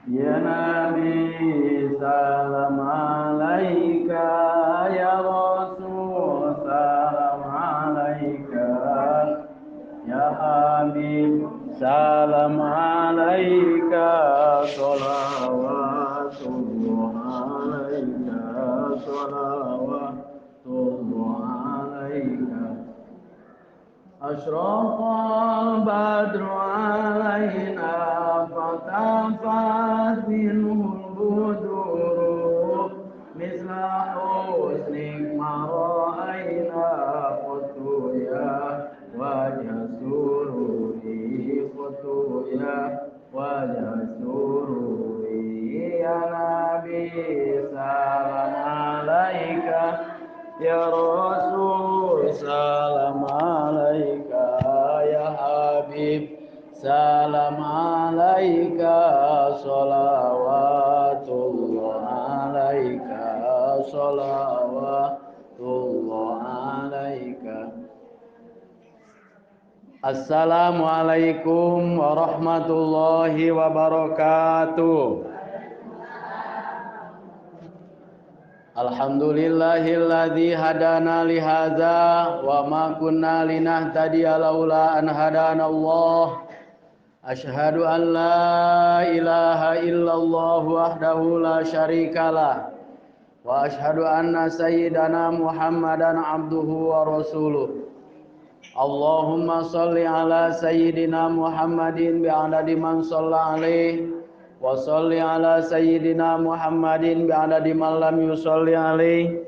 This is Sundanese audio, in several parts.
Ya Nabi salam alaika, ya Rasul salam alaika, ya Habib salam alaika, sholawatullah alaika, sholawatullah alaika. Ashraqal badru alaina fatafat minhul buduru misla husnik ma ra'ayna qattu ya wajha sururi, qattu ya wajha sururi. Ya Nabi salam alaika, ya Rasul salam alaika, ya Habib salam alaika, sholawatullah alaika, sholawatullah alaika. Assalamualaikum warahmatullahi wabarakatuh. Alhamdulillahilladzi hadana lihadza wa ma kunna linahtadiya laula an hadana Allah. Asyhadu an la ilaha illallah wahdahu la syarikalah wa asyhadu anna sayyidana Muhammadan abduhu wa rasuluh. Allahumma sholli ala sayyidina Muhammadin bi'adadi man shalla alaihi wa sholli ala sayyidina Muhammadin bi'adadi man lam yusalli alaihi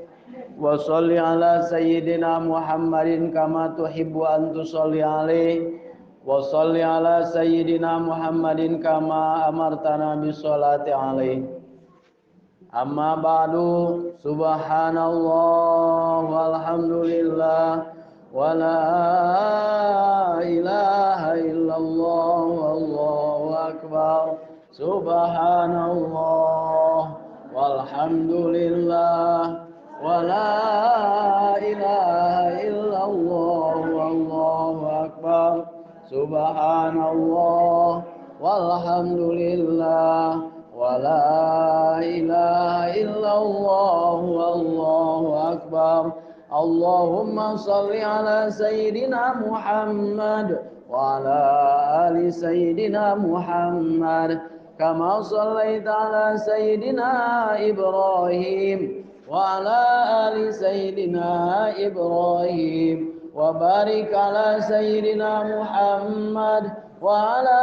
wa sholli ala sayyidina Muhammadin kama tuhibbu an tusalli alaihi wa sholli ala sayyidina Muhammadin kama amartana bis-sholati alaihi. Amma ba'du. Subhanallah walhamdulillah wa la ilaha illallah wallahu akbar. Subhanallah walhamdulillah wa la ilaha illallah wallahu akbar. Subhanallah walhamdulillah wa la ilaha illallah wallahu akbar. Allahumma salli ala sayyidina Muhammad wa ala ali sayyidina Muhammad kama sallaita ala sayyidina Ibrahim wa ala ali sayyidina Ibrahim wa barik ala sayyidina Muhammad wa ala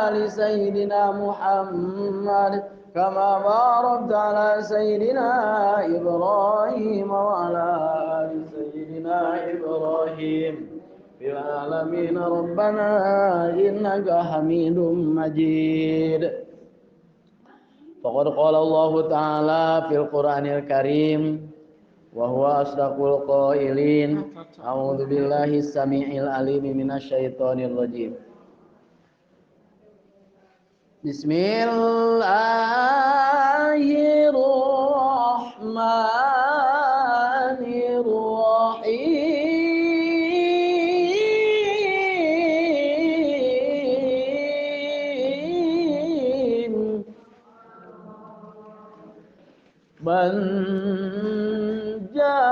ali sayyidina Muhammad kama barakta ala sayyidina Ibrahim wa ala ali sayyidina Ibrahim fil alamin rabbana innaka Hamidum Majid. Faqad qala Allah ta'ala fil Qur'anil Karim wa huwa asdaqul qailin. A'udzu billahi samii'il alim minasy syaithanir rajim. Bismillahirrahmanirrahim. Man jaa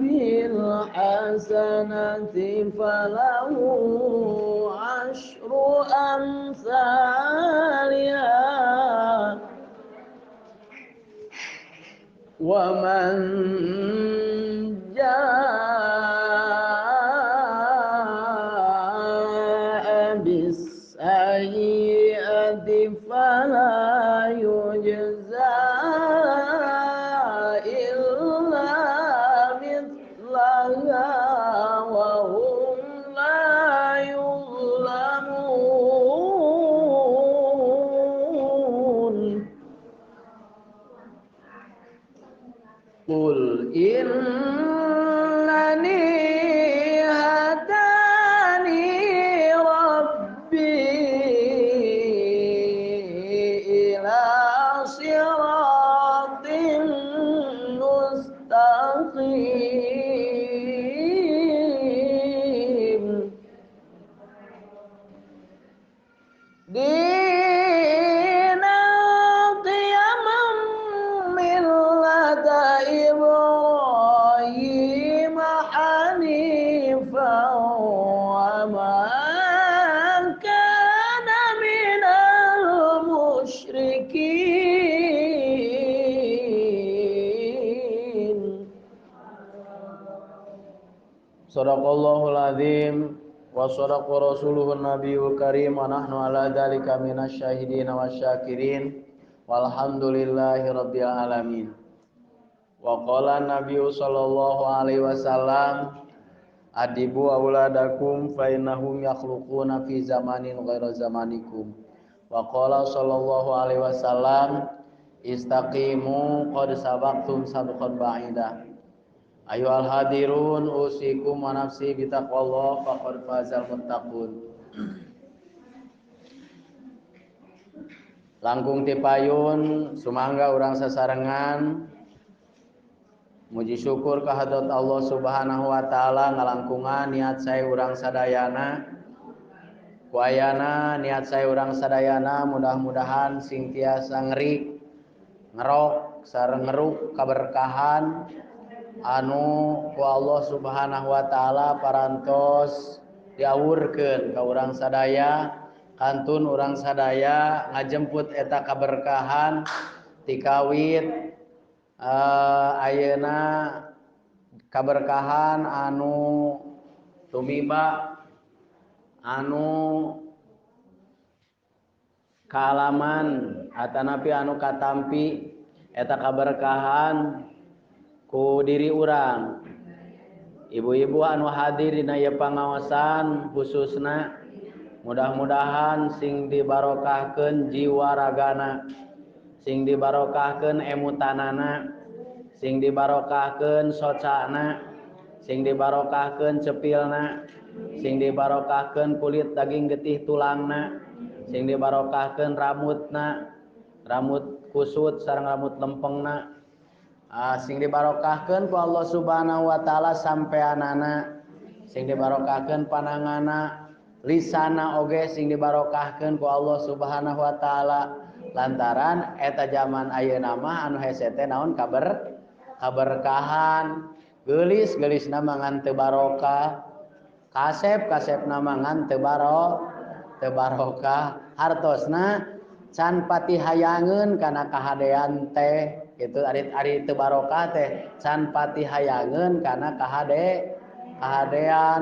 bil hasanati falahu asyru amsalha wa man jaa bis sayyi'ati fala yujza illa mithlaha wa hum la yuzlamun. Qul innani hadani rabbi ila siratin mustaqim. Sadaqallahul azim wa sadaqa rasuluhun nabiyul karim wa nahnu ala dzalika minasyahidin wasyakirin walhamdulillahi rabbil alamin. Wa qala nabiyyu sallallahu alaihi wasallam adibu auladakum fa innahum yakhluquna fi zamanin ghaira zamanikum. Wa qala sallallahu alaihi wasallam istaqimu qad sabaqtum sabqan ba'ida. Ayyuhal hadirun usikum wa nafsi bitaqwallah faqad fazal muttaqun. Langkung tipayun sumangga urang sasarengan muji syukur ka hadrat Allah Subhanahu wa taala ngalangkungan niat saya urang sadayana. Ku ayana niat saya urang sadayana mudah-mudahan sing tiasa ngerik ngerok sareng ngeruk kaberkahan anu ku Allah Subhanahu wa taala parantos diawurkeun ka urang sadaya, kantun urang sadaya ngajemput eta kaberkahan tikawit ayeuna kaberkahan anu tumiba anu kaalaman atanapi anu katampi eta kaberkahan ku diri urang. Ibu-ibu anu hadir dina ieu pangaosan khususna mudah-mudahan sing dibarokahkeun jiwa ragana, sing dibarokahkeun emutanana, sing dibarokahkeun socana, sing dibarokahkeun cepilna, sing dibarokahkeun kulit daging getih tulangna, sing dibarokahkeun rambutna, rambut kusut sareng rambut lempengna. Sing dibarokahkeun ku Allah Subhanahu wa taala sampeanana, sing dibarokahkeun panangana, lisana oge sing dibarokahkeun ku Allah Subhanahu wa taala. Lantaran eta zaman ayeuna mah anu hese teh naon kaberkahan, geulis-geulisna mah ngan teu barokah, kasep-kasepna mah ngan teu barokah, hartosna can pati hayangeun kana kahadean teh. Itu ari teu barokah teh can pati hayangeun kana kahadean.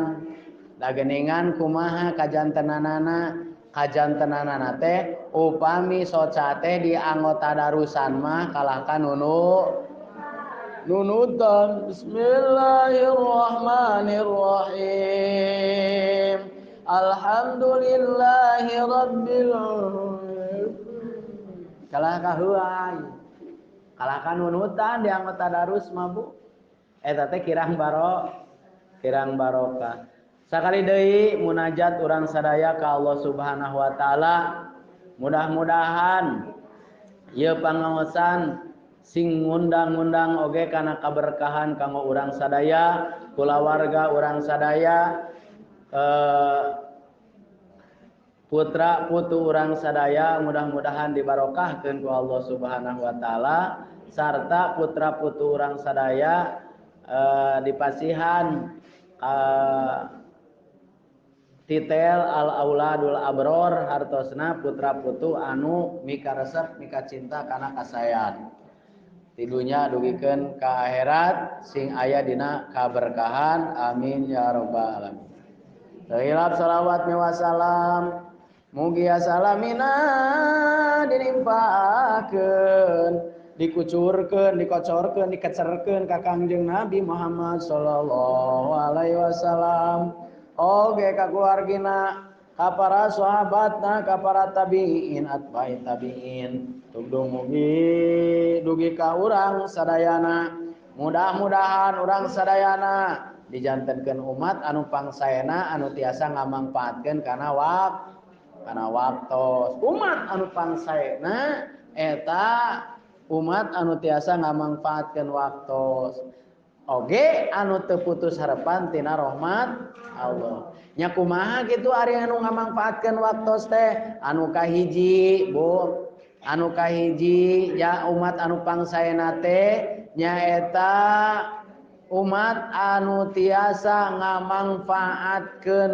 Da geuningan kumaha kajantenanana? Kajantenanana teh upami soca teh di anggota darusan mah kalahkan nunutan. Bismillahirrahmanirrahim. Alhamdulillahi rabbil alamin. Kalah kahuai. Kalahkan nunutan di anggota darus mah bu. Eta teh kirang barokah. Sakali deui munajat urang sadaya ka Allah Subhanahu wa taala. Mudah-mudahan ieu pangaosan sing ngundang-ngundang oge kana kaberkahan kanggo urang sadaya, kulawarga urang sadaya, putra putu urang sadaya mudah-mudahan dibarokahkeun ku Allah Subhanahu wa taala, sarta putra putu urang sadaya dipasihan titel al auladul abror, hartosna putra putu anu mika resep mika cinta kana kasayan tidunya dugikeun ka akhirat sing aya dina kaberkahan. Amin ya rabbal alamin. Hilap salawat wa salam mugia salamina dilimpahkeun, dikucurkeun, dikocorkeun, dikecerkeun ka Kangjeng Nabi Muhammad sallallahu alaihi wasallam. Oge ka keluargina, ka para sahabatna, ka para tabiin atbai tabiin. Tugdung mugi dugi ka urang sadayana. Mudah-mudahan urang sadayana dijantenkeun umat anu pangsaena anu tiasa ngamangpaatkeun kana kana waktos. Umat anu pangsaena eta umat anu tiasa ngamangpaatkeun waktos. Oge anu teu putus harapan tina rahmat Allah. Nya kumaha kitu ari anu ngamangpaatkeun waktos teh? Anu kahiji, Bu. Anu kahiji ya umat anu pangsaena teh nyaeta umat anu tiasa ngamangfaatkeun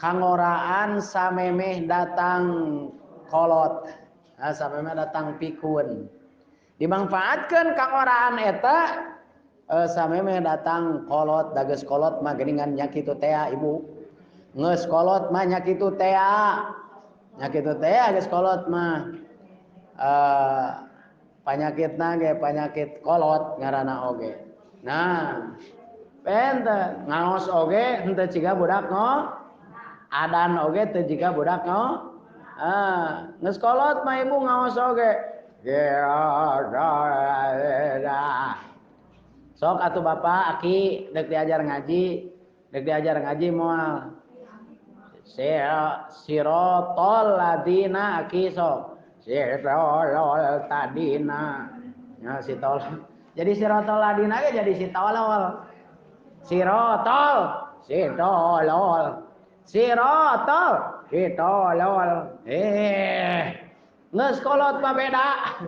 kangoraan samemeh datang kolot, nah, samemeh datang pikun. Dimangfaatkeun kangoraan eta Samemeh datang kolot dageus kolot mah geuningan nya kitu teh ibu. Geus kolot mah nya kitu teh. Nya kitu teh geus kolot mah. Panyakitna ge panyakit kolot ngaranna oge. Nah, benten ngaos oge henteu ciga budak no. Adan oge teu jiga budak no. Geus kolot mah ibu ngaos oge. Sok atuh bapak aki dek diajar ngaji moal. Sirotol ladina aki sok. Sirotol tadina. Ya si tol. Jadi sirotol ladina ge jadi si tolol. Sirotol, si tolol. Sirotol, si tolol. Geus kolot mah beda.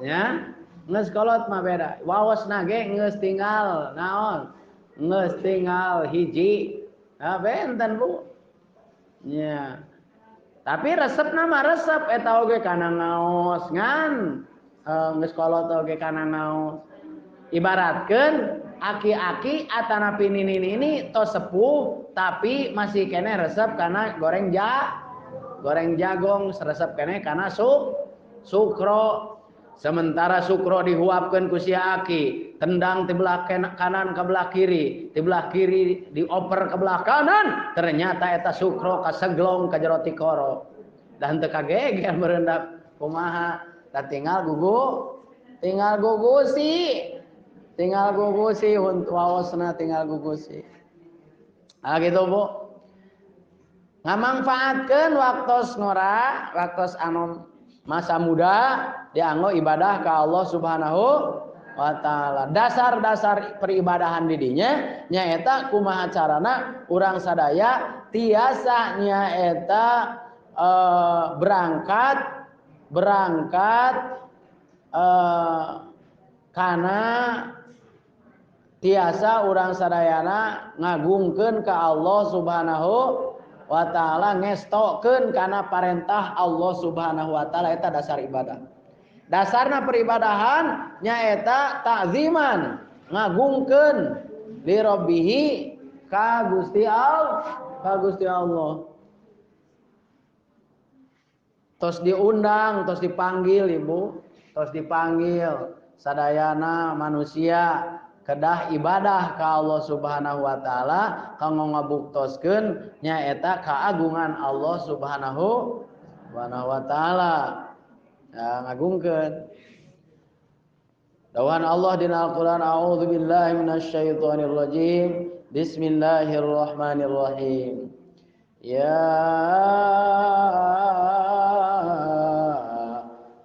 Ya. Geus kolot mah beda. Waosna ge geus tinggal naon? Geus tinggal hiji. Nah, benten Bu. Nya. Tapi resepna mah resep eta oge kana ngaos ngan geus kolot oge kana ngaos. Ibaratkeun aki-aki atanapi nini-nini tos sepuh tapi masih keneh resep kana goreng jagung, resep keneh kana sukro. Sementara sukro dihuapkeun ku si aki, tendang ti belah kanan ke belah kiri, ti belah kiri dioper ke belah kanan, ternyata eta sukro kaseglong ka jero tikoro. Da henteu kageger meurendap kumaha, da tinggal gugusi. Tinggal gugusi waosna tinggal gugusi. Ah gitu Bu. Ngamangfaatkeun waktos ngora, waktos anom masa muda dianggo ibadah ke Allah Subhanahu wa taala. Dasar-dasar peribadahan didinya nyaeta kumaha carana urang sadaya tiasa nyaeta berangkat kana tiasa urang sadayana ngagungkeun ka Allah Subhanahu wa taala, ngestokeun kana parentah Allah Subhanahu wa taala. Eta dasar ibadah. Dasarna peribadahan nyaeta ta'ziman, ngagungkeun li rabbihi ka Gusti Allah, Tos diundang, tos dipanggil ibu, tos dipanggil sadayana manusia kedah ibadah ka Allah Subhanahu wa taala kanggo ngabuktoskeun nyaeta keagungan Allah Subhanahu wa taala. Ya, ngagungkeun. Dawuhan Allah dina Al-Qur'an, a'udzubillahi minasyaitonir rajim. Bismillahirrahmanirrahim. Ya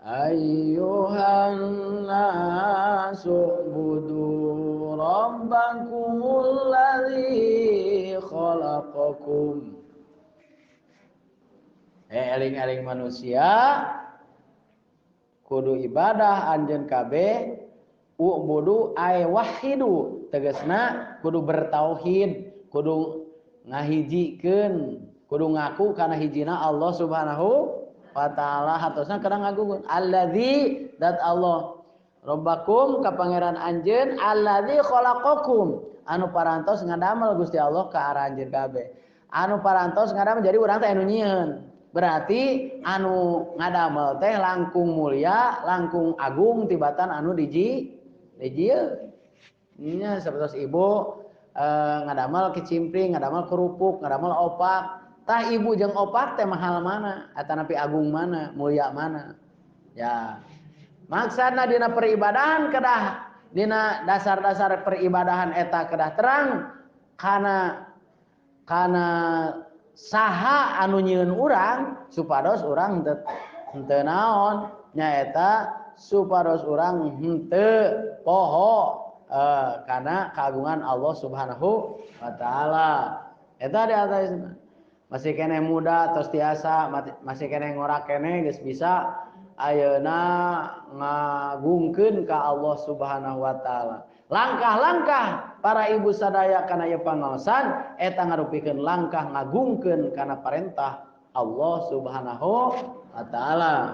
ayyuhan nasu ubudu rabbakumul ladzi khalaqakum. Eling-eling manusia kudu ibadah anjeun kabeh, ubudu ay wahidu, tegasna kudu bertauhid, kudu ngahijikeun, kudu ngaku kana hijina Allah Subhanahu wa taala, hatosna kadang ngagungkeun alladzi dat Allah Rabbakum ka pangeran anjeun, alladzi khalaqakum anu parantos ngadamel Gusti Allah ka arah anjeun kabeh. Anu parantos ngadamel jadi urang teh anu nyieun. Berarti anu ngadamel teh langkung mulia, langkung agung tibatan anu diji dijieun. Nya sapertos ibu ngadamel kicimpring, ngadamel kerupuk, ngadamel opak. Tah ibu jeung opak teh mahal mana? Atanapi agung mana, mulia mana? Ya. Maksudna dina peribadahan kedah, dina dasar-dasar peribadahan eta kedah terang kana saha anu nyieun urang supados urang henteu naon nyaeta supados urang henteu poho kana keagungan Allah Subhanahu wa taala. Eta di atasna. Masih keneh muda tos tiasa, masih keneh ngorak keneh geus bisa ayeuna ngagungkeun ka Allah Subhanahu wa taala. Langkah-langkah para ibu sadaya kana ieu pangaosan eta ngarupikeun langkah ngagungkeun kana parentah Allah Subhanahu wa taala.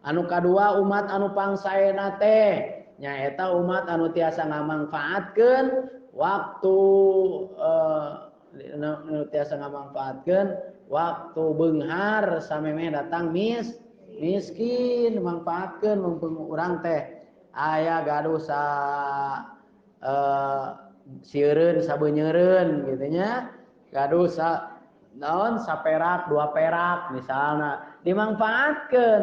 Anu kadua umat anu pangsaena teh Nyaeta umat anu tiasa ngamangfaatkeun waktu nu tiasa ngamangfaatkeun waktu beunghar samemeh datang miskin mangfaatkeun mumpung urang teh aya gaduh sa sieureun sabeunyereun kitu nya gaduh sa naon saperak dua perak misalna dimangfaatkeun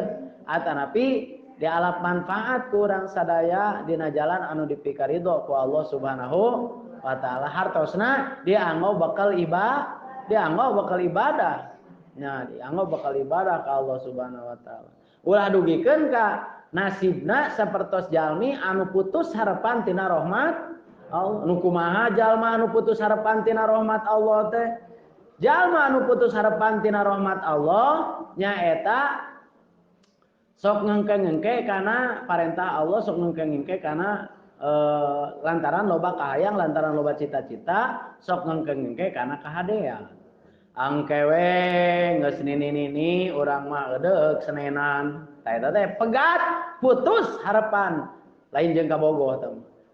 atanapi dialap manfaat ku urang sadaya dina jalan anu dipikaridho ku Allah Subhanahu wa taala hartosna dianggo bakal ibadah dianggo bakal ibadah nya dianggo bakal ibadah ka Allah Subhanahu wa taala ulah dugikeun ka nasibna sapertos jalmi anu putus harapan tina rahmat Allah nu kumaha jalma anu putus harapan tina rahmat Allah teh jalma anu putus harapan tina rahmat Allah nyaeta sok ngengke-ngengke kana parentah Allah sok ngengke-ngengke kana lantaran loba kahayang lantaran loba cita-cita sok ngengke-ngengke kana kahadean angke we geus nini-nini urang mah edeuk senenan tah eta teh pegat putus harapan lain jeung kabogoh teh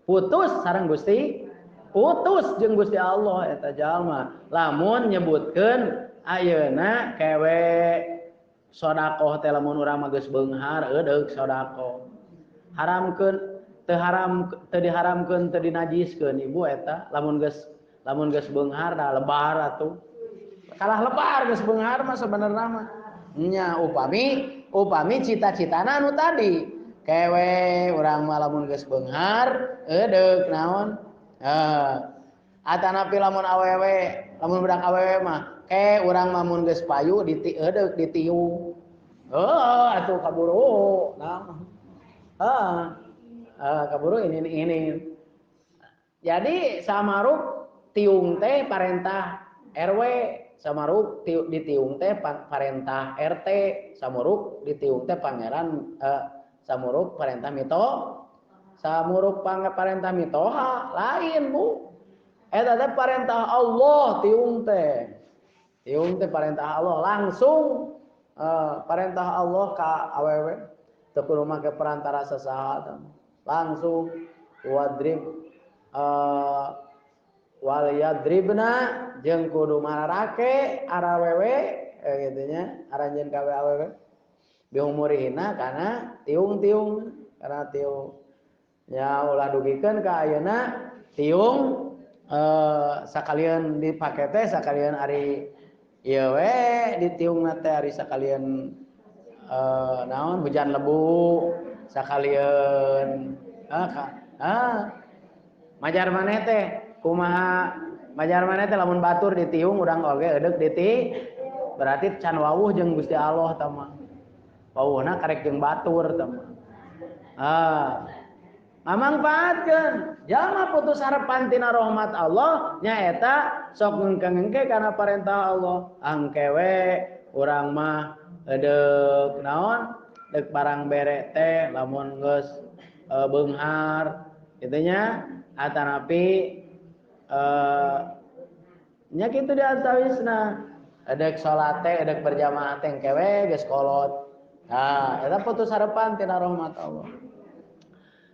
putus sareng Gusti putus jeung Gusti Allah eta jalma lamun nyebutkeun ayeuna kewe sodakoh teh lamun urang mah geus beunghar edeuk sodakoh haramkeun teu haram teu diharamkeun teu dinajiskeun ibu eta lamun geus beunghar da lebar atuh kalah lebar geus beunghar mah sabenerna mah nya upami cita-citana anu tadi kewe urang mah lamun geus beunghar edeuk naon atanapi lamun awewe lamun budak awewe mah ke urang mah mun geus payu edeuk ditiung heuh atuh kaburu nah kaburu ini jadi samaruk tiung teh parentah RW samaruk ditiung teh parentah RT samuruk ditiung teh pangeran samuruk parentah mito samuruk parentah mitoha lain bu eta teh parentah Allah tiung teh parentah Allah langsung parentah Allah ka awewe teu kudu make perantara sasaha langsung wadrib wal yadribna jeung kudu mararake arawewe kitu nya aranjeun kawe awewe biumurihina kana tiung-tiung kana tiung nya ulah dugikeun ka ayeuna tiung sakalian dipake teh sakalian ari ieu we ditiungna teh ari sakalian naon hujan lebu sakalian majar maneh teh kumaha majar maneh teh lamun batur ditiung urang oge edeuk diti berarti can wawuh jeung Gusti Allah tah mah wawuhna karek jeung batur tah mah mamangfaatkeun jalma putus harapan tina rahmat Allah nyaeta sok ngengke-ngengke kana parentah Allah angke we urang mah edeuk naon deuk barang bere teh lamun geus beunghar kitu nya atanapi nya kitu diantawisna edeuk salat teh edeuk berjamaah teh engke we geus kolot nah eta putus harapan tina rahmat Allah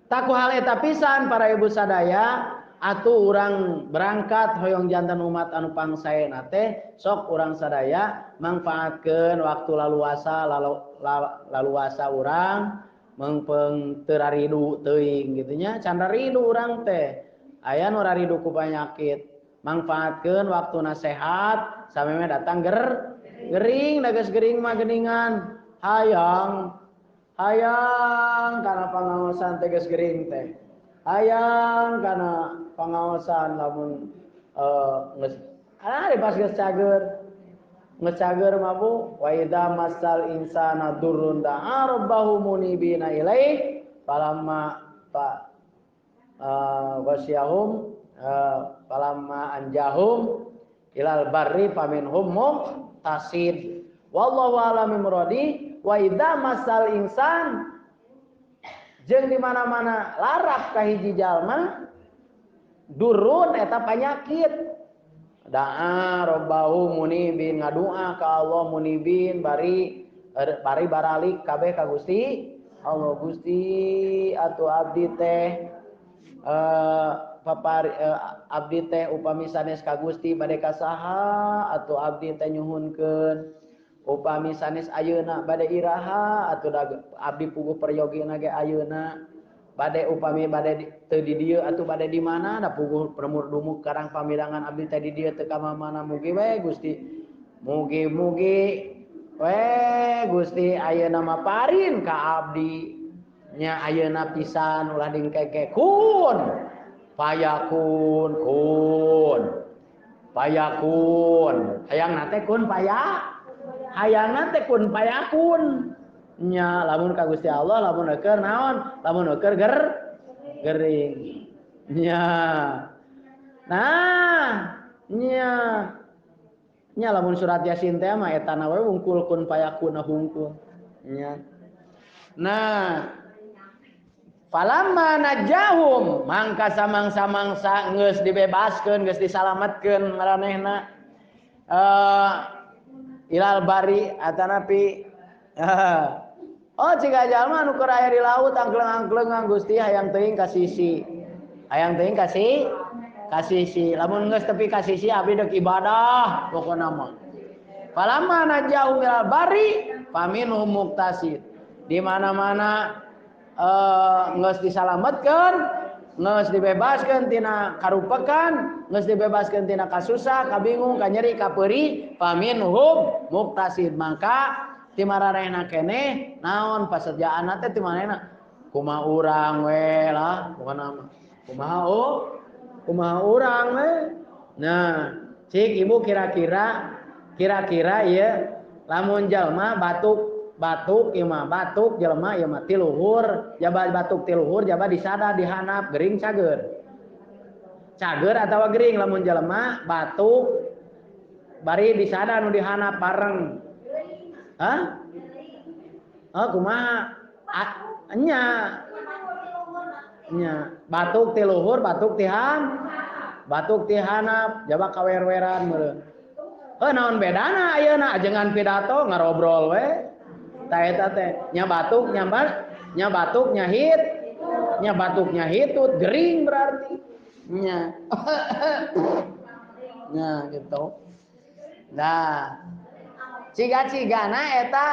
taku hal eta pisan para ibu sadaya atuh urang berangkat hoyong jantan umat anu pangsaena teh sok urang sadaya mangfaatkeun waktu laluasa laluasa urang mengpeng teu raridu teuing kitu nya can raridu urang teh aya nu raridu ku panyakit mangfaatkeun waktuna sehat samemeh datang gering da geus gering mah geuningan hayang hayang kana pangaosan teh geus gering teh hayang kana pangaosan lamun geus pas geus cager mah bu wa idza masal insana durrun da'a rabbahu munibina ilaih falamma fa ghasyahum falamma anjahum ilal barri faminhum muqtasid wallahu a'lam bimuradi wa idza masal insan jeung di mana-mana larap ka hiji jalma durun eta panyakit da'a rabbahu munibin ngadua ka Allah munibin bari bari baralik kabeh ka Gusti Allah. Gusti atuh abdi teh abdi teh upami sanes ka Gusti bade ka saha atuh abdi teh nyuhunkeun, upami sanes ayeuna bade iraha atuh abdi puguh peryogina ge ayeuna, bade upami bade teu di dieu atuh bade di mana da puguh premur dumuk karang pamidangan abdi teh di dieu teu ka mana, mugi we Gusti, mugi-mugi we Gusti ayeuna mah parin ka abdi nya ayeuna pisan ulah dingkeke kun payakun kun payakun hayangna teh kun paya hayangna teh kun payakun nya lamun ka Gusti Allah lamun eueur naon lamun eueur gering nya. Nah nya nya lamun surat Yasin teh mah etana we wungkul kun payakun hungkul nya. Nah falamma najahum mangka samangsa-mangsa geus dibebaskeun geus disalametkeun maranehna ilal bari atanapi oh ciga jalma nu keur aya di laut angkleng-angklengan Gusti hayang teuing ka sisi, hayang teuing ka sisi, lamun geus tepi ka sisi abdi deuk ibadah pokona mah. Falamma najahum ilal bari faminhum muqtasid, di mana-mana geus disalametkeun, geus dibebaskeun tina karupekan, geus dibebaskeun tina kasusah, kabingung, kanyeri, kapeuri, faminhum muqtasid, mangka ti maranehna keneh naon pasejaanna teh ti manehna kumaha urang we lah pokona mah kumaha oh kumaha urang we. Nah cik ibu kira-kira ieu lamun jalma batuk ieu mah batuk jelema ieu mah tiluhur jaba batuk tiluhur jaba disada dihanap gering cager cager atawa gering lamun jelema batuk bari disada nu dihanap bareng. Hah? Oh kumaha? Nya. Nya, batuk ti luhur, batuk ti han, batuk ti hanap, jaba kawer-weran meureun. Heuh naon bedana ayeuna ajengan pidato ngarobrol we. Ta eta teh nya batuk nyambar, nya batuk nyahit, nya batuk nyahitut gering berarti. Nya. Nya gitu. Nah, ciga-cigana eta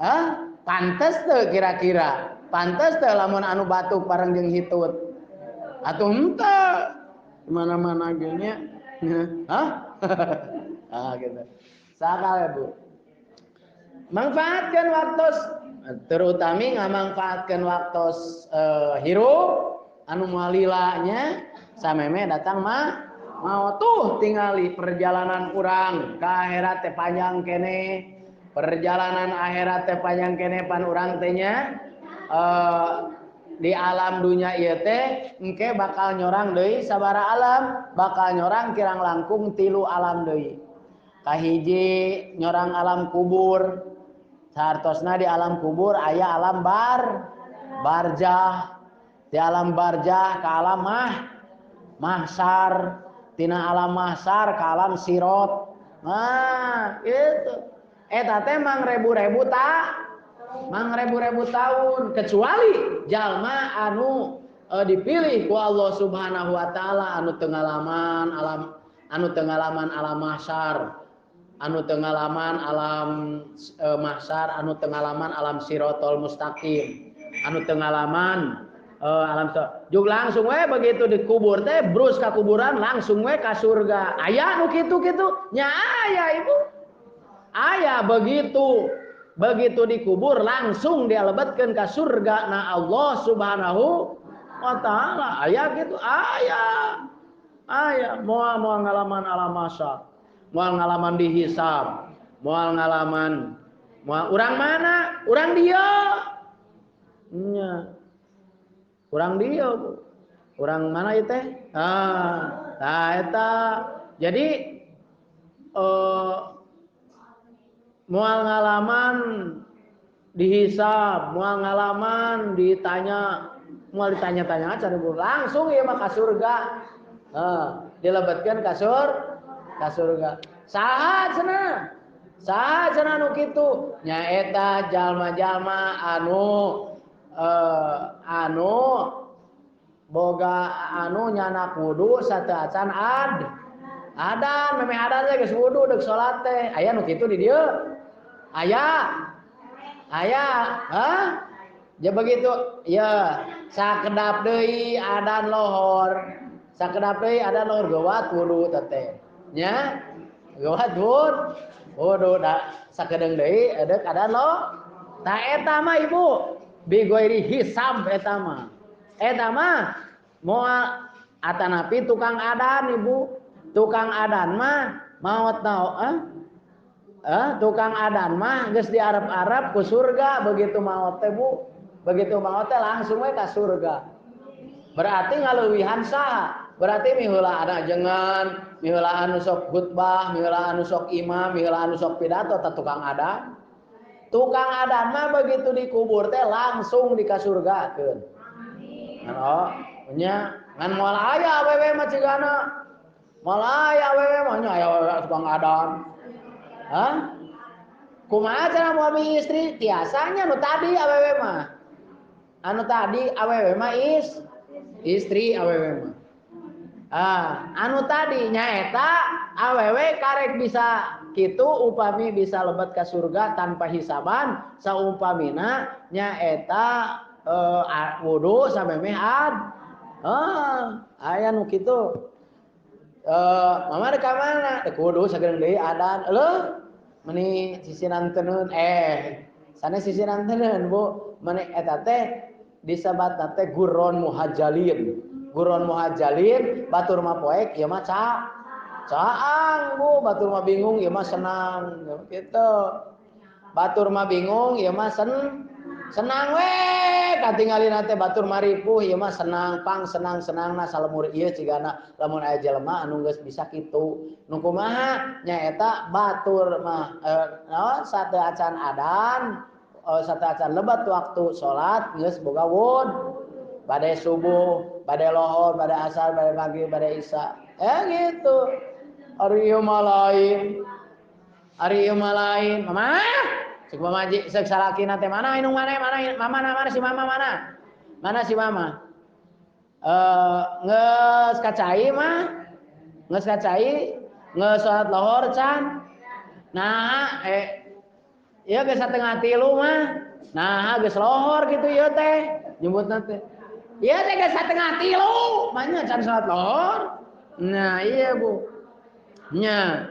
hah pantes teu kira-kira, pantes teu lamun anu batuk bareng jeung hitut atuh henteu mana-mana ge nya. Hah? Ah gitu. Sakale Bu. Manfaatkeun waktos, terutami ngamanfaatkeun waktos hirup anu moal lila nya sameme datang mah mau tuh tingali perjalanan urang ke akhirat teh panjang kene, perjalanan akhirat teh panjang kene pan urang teh nya di alam dunia ieu teh engke bakal nyorang deui sabaraha alam, bakal nyorang kirang langkung 3 alam deui. Kahiji nyorang alam kubur, sahartosna di alam kubur aya alam barjah, di alam barjah ka alam mahsar, tina alam mahsar ka alam sirot. Nah, itu. Eta teh mang ribu-ribu mang ribu-ribu tahun kecuali jalma anu dipilih ku Allah Subhanahu wa taala anu tengalaman alam, anu tengalaman alam mahsar, anu tengalaman alam mahsar, anu tengalaman alam sirotol mustaqim, anu tengalaman alam juk langsung we begitu dikubur teh brus ka kuburan langsung we ka surga. Aya nu kitu-kitu nya aya ibu. Aya begitu dikubur langsung dialebetkeun ka surga na Allah Subhanahu wa taala. Aya kitu aya. Aya moal ngalaman alam mahsyar, moal ngalaman dihisab, moal ngalaman moal urang mana? Urang dieu. Nya. Urang dieu, Bu. Urang mana ieu teh? Ah, tah eta. Jadi moal ngalaman dihisab, moal ngalaman ditanya, moal ditanya-tanya aja langsung ieu mah ka surga. Heeh, dilebetkeun ka surga. Saha cenah? Saha cenah anu kitu? Nyaeta jalma-jalma anu anu boga anu nyanak wudu sateuacan adan memeh adan teh geus wudu deuk salat teh. Aya nu kitu di dieu? Aya. Aya, hah? Ya begitu, ya sakedap deui adan lohor. Sakedap deui adan lohor geuwat wudu teh. Nya? Geuwat wudu da sakedeung deui edeuk adan lo. Ta eta mah ibu bi ghairi hisab eta mah. Eta mah moal atanapi tukang adan ibu. Tukang adan mah maot naon? Tukang adan mah geus diarep-arep ku surga begitu maot teh Bu. Begitu maot teh langsung we ka surga. Berarti ngaleuwihan saha? Berarti miheula ajengan, miheula anu sok khutbah, miheula anu sok imam, miheula anu sok pidato tah tukang adan. Tukang adan mah begitu dikubur teh langsung dikasurgakeun. Amin. Oh, nya ngan moal aya awewe mah cigana. Moal aya awewe mah nya aya awewe tukang adan. Hah? Kumaha cara moal istri? Tiasanya nu tadi awewe mah. Anu tadi awewe mah istri awewe mah. Anu tadi nyaeta awewe karek bisa kitu upami bisa lebet ka surga tanpa hisaban saumpamina nyaeta wudu samemeh ad. Aya nu kitu. Mama rek ka mana? Rek wudu sageureng deui adan. Leuh meni sisinan teunun sanes sisinan teunun Bu. Meni eta teh disebatna teh guron muhajalin. Guron muhajalin batur mah poek ieu mah caang Bu, batur mah bingung ieu mah senang gitu. Batur mah bingung ieu mah senang we katingalina teh batur mah ripuh ieu mah senang pang senang-senangna salemur ieu cigana lamun aya jelema anu geus bisa kitu. Nu kumaha nyaeta batur mah naon sateuacan adan sateuacan lebat waktu salat geus boga wud. Bade subuh, bade lohor, bade asar, bade maghrib, bade isya. Gitu. Ari ieu mah lain. Ari ieu mah lain. Mama, cek mama cek salakina teh mana indung mana mana mama mana si mama mana? Mana si mama? Geus kacai mah. Geus kacai, geus salat lohor can. Nah, ieu geus 2:30 mah. Nah, geus lohor kitu ieu teh. Nyebutna teh. Ieu teh geus 2:30, manya can salat lohor. Nah, iya Bu. Nya.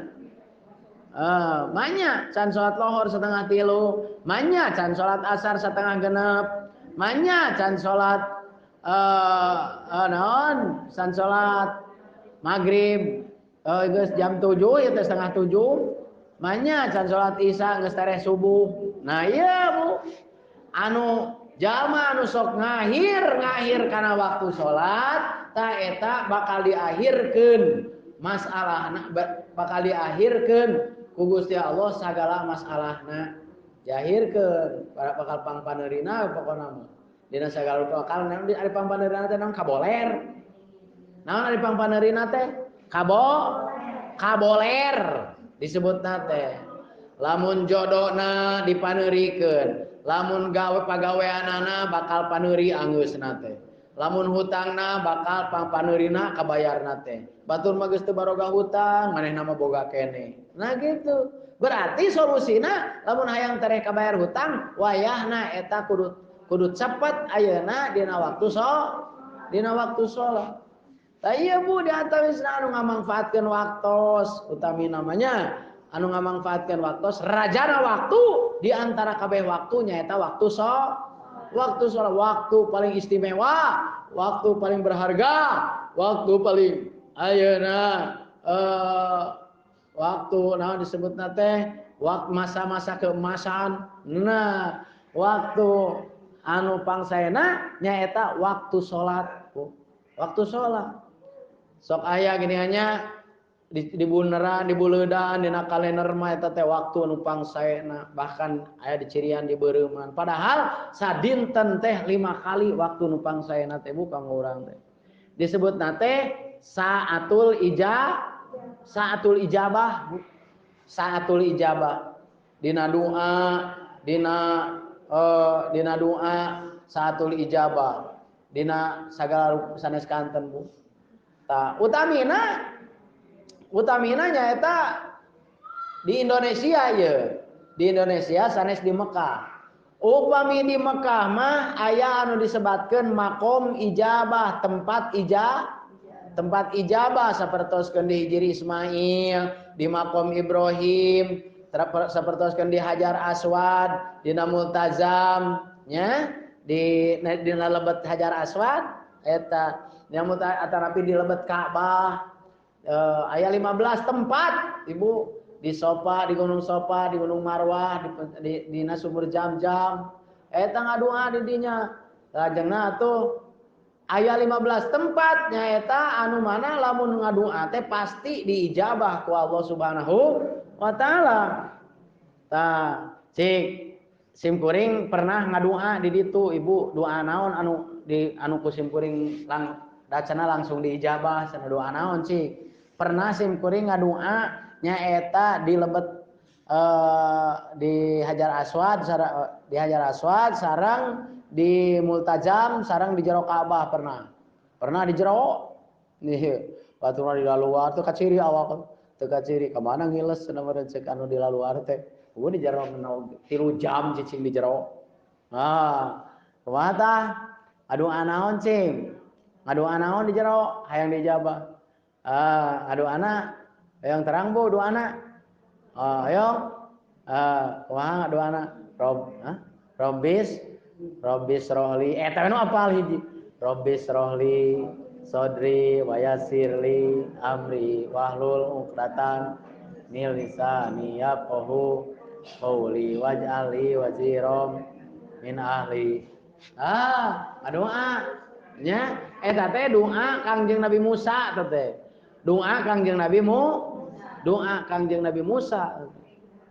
Manya can salat lohor 2:30, manya can salat asar 5:30, manya can salat naon? Can salat maghrib geus jam 7 ieu teh 6:30. Manya can salat isya geus tereh subuh. Nah, iya Bu. Anu jalma anu sok ngahir kana waktu salat ta eta bakal diakhirkeun masalahna, bakal diakhirkeun ku Gusti Allah sagala masalahna. Diakhirkeun bakal pangpaneurina pokona mah. Dina sagala rupa bakal naon ari pangpaneurina teh naon kaboler. Naon ari pangpaneurina teh? Kaboler disebutna teh. Lamun jodona dipaneurikeun, lamun gawe pagaweanana bakal paneuri anggeusna teh. Lamun hutangna bakal pangpaneurina kabayarna teh. Batur mah geus teu baroga hutang, manehna mah boga keneh. Nah gitu. Berarti solusina lamun hayang tereh kabayar hutang, wayahna eta kudu cepet ayeuna dina waktu dina waktu salat. Tah ieu Bu di antawisna anu ngamangfaatkeun waktos, utami namanya anu ngamangfaatkeun waktos, rajana waktu di antara kabeh waktu nyaeta waktu waktu sholat, waktu paling istimewa, waktu paling berharga, waktu paling ayeuna waktu naon disebutna teh waktu masa-masa keemasan. Nah, waktu anu pangsaena nyaeta waktu sholat, Bu. Waktu sholat. Sok aya gini hanya di buneran, di buleudan, dina kalender mah eta teh waktu anu pangsaena, bahkan aya dicirian di beureuman. Padahal sadinten teh 5 kali waktu nu pangsaena teh Bu kanggo urang teh. Disebutna teh saatul ijabah, Bu. Saatul ijabah. Dina doa, dina doa saatul ijabah. Dina sagala sanes kanten Bu. Tah utamina nyaeta di Indonesia ye. Di Indonesia sanes di Mekah. Upami di Mekah mah aya anu disebatkeun makom ijabah, tempat ijabah sapertoskeun di Hijri Ismail, di makom Ibrahim, sapertoskeun di Hajar Aswad, dina Multazam nya, di dina lebet Hajar Aswad eta, dina atanapi di lebet Ka'bah. Aya 15 tempat Ibu. Di Sofa, di Gunung Sofa, di Gunung Marwah, di sumur Jam-Jam. Eta ngadoa di dinya. Lajengna atuh aya 15 tempat nyaeta anu mana lamun ngadoa teh pasti diijabah ku Allah Subhanahu wa taala. Tah, cik sim kuring pernah ngadoa di ditu Ibu, doa naon anu di anu ku sim kuring dacana langsung diijabah cenah doa naon cik. Pernah sim kuring ngadoa nyaeta di lebet di Hajar Aswad, di Hajar Aswad sareng di Multazam sareng di jero Ka'bah pernah di jero nih baturna di laluar teu kaciri awak teu kaciri ka mana ngiles cenah meureun ceuk anu di laluar teh eueuh di jero 3 jam cicing di jero. Ah kumaha tah ngadoa naon cing ngadoa naon di jero hayang diijabah. Ah ngadoana yang terang Bu doana. Ayo. Kumaha doana? Robbis rohli. Eta nu apal hiji. Robbis rohli sodri wa yassirli amri wahlul 'uqdatan min lisani yafqahu qawli waj'alli waziram min ahli. Ah, doa nya eta teh doa Kangjeng Nabi Musa teh. Doa Kangjeng Nabi doa Kangjeng Nabi Musa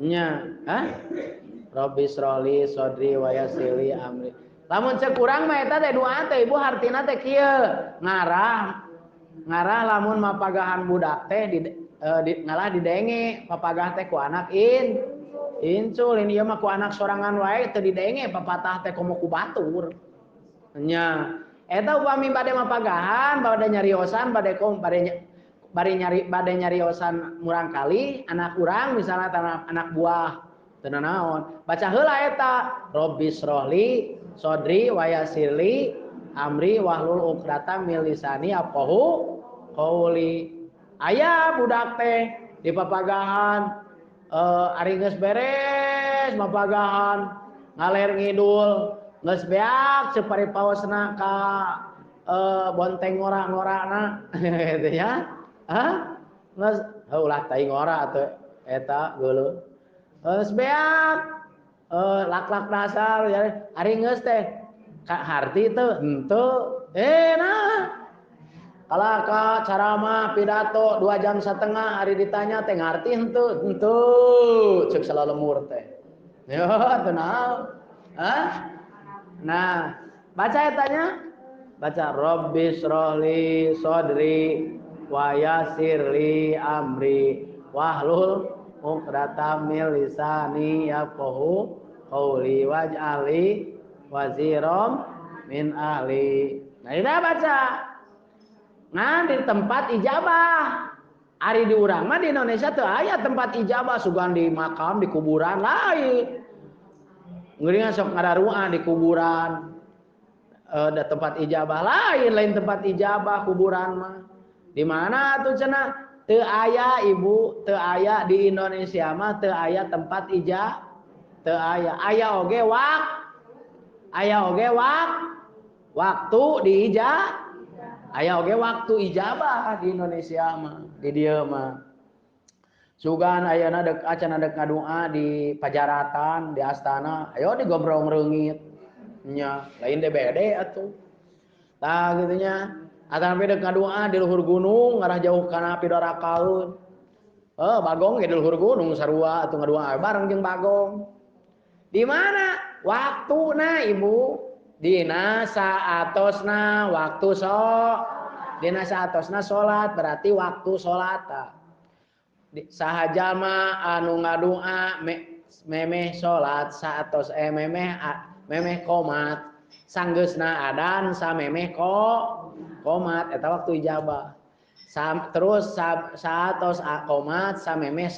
nya, hah? Rabbi shroli sodri wa yassirli amri. Lamun cek urang mah eta teh doa teh Ibu hartina teh kieu, ngarah lamun mapagahan budak teh ngalah didenge papagah teh ku anak incul ini ieu mah ku anak sorangan wae teu didenge papatah teh komo ku batur. Nya, eta upami bade mapagahan, bade nyariosan, bade nyariosan murang kali anak urang misalnya tanah anak buah teu naon baca heula eta Rabbi shroli sodri wa yassirli amri wahlul 'uqdatam min lisani yafqahu qawli. Aya budak teh di papagahan ari geus beres mapagahan ngaler ngidul geus beak cepari paosna ka bonteng ngora-ngorana gitu ya. Hah? Geus ulah tai ngora atuh eta geuleuh. Geus beak lak-lak dasar ari geus teh ka harti teu henteu. Nah. Kalah ka ceramah pidato 2,5 jam ari ditanya teh ngarti henteu henteu ceuk salalemur teh. Yo teu naon. Hah? Nah, baca etanya. Baca Rabbi shroli sodri wa yassirli amri wahlul 'uqdatam min lisani yafqahu qawli waj'alli waziram min ahli. Nah, ini baca. Nah, di tempat ijabah. Ari di urang mah di Indonesia teu aya tempat ijabah sugan di makam, di kuburan lain. Ngeuringan sok ngadarua di kuburan. Ada tempat ijabah lain tempat ijabah kuburan mah. Di mana tuh cenah? Teu aya Ibu, teu aya di Indonesia mah teu aya tempat ijabah. Teu aya. Aya oge waktu di ijabah. Aya oge waktu ijabah di Indonesia mah, di dieu mah. Sugan ayana dek acan dek ngadoa di pajaratan, di astana, ayo digombrong reungit. Nya, lain DBD atuh. Tah kitu nya. Atanapi dek ngadoa di luhur gunung ngarah jauh kana pidorakaeun. Bagong ge di luhur gunung sarua atuh ngadoa bareng jeung bagong. Di mana? Waktuna Ibu. Dina saatosna waktu dina saatosna salat berarti waktu salat. Saha jalma anu ngadoa Memeh salat saatos memeh komat sanggeusna adan samemeh komat eta waktu ijabah. Terus saatos komat samemeh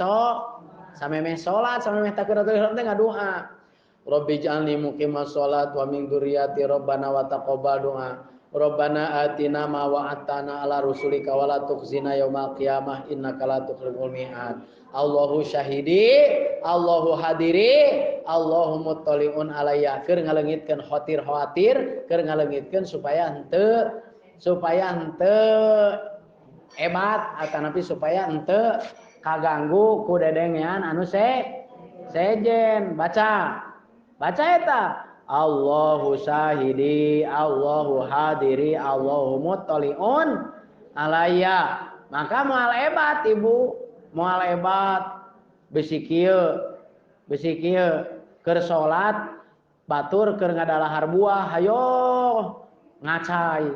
samemeh salat samemeh takbiratul ihram teh ngadoa. Rabbi ij'alni muqimas shalat wa min dzurriyyati rabbana wa taqabbal du'a. Rabbana atina ma wa'adtana ala rusulika wa la tukhzina yaumal qiyamah innaka la tukhliful mi'ad. Allahu syahidi, Allahu hadiri, Allahu muttali'un alayya. Keur ngaleungitkeun khatir khawatir, keur ngaleungitkeun supaya henteu ebat atanapi supaya henteu kaganggu ku dedengean anu sejen. Baca. Baca eta. Allahu syahidi, Allahu hadiri, Allahu muttali'un alayya. Maka moal ebat ibu, moal ebat bisi kieu keur salat batur keur ngadalahar buah hayo ngacai.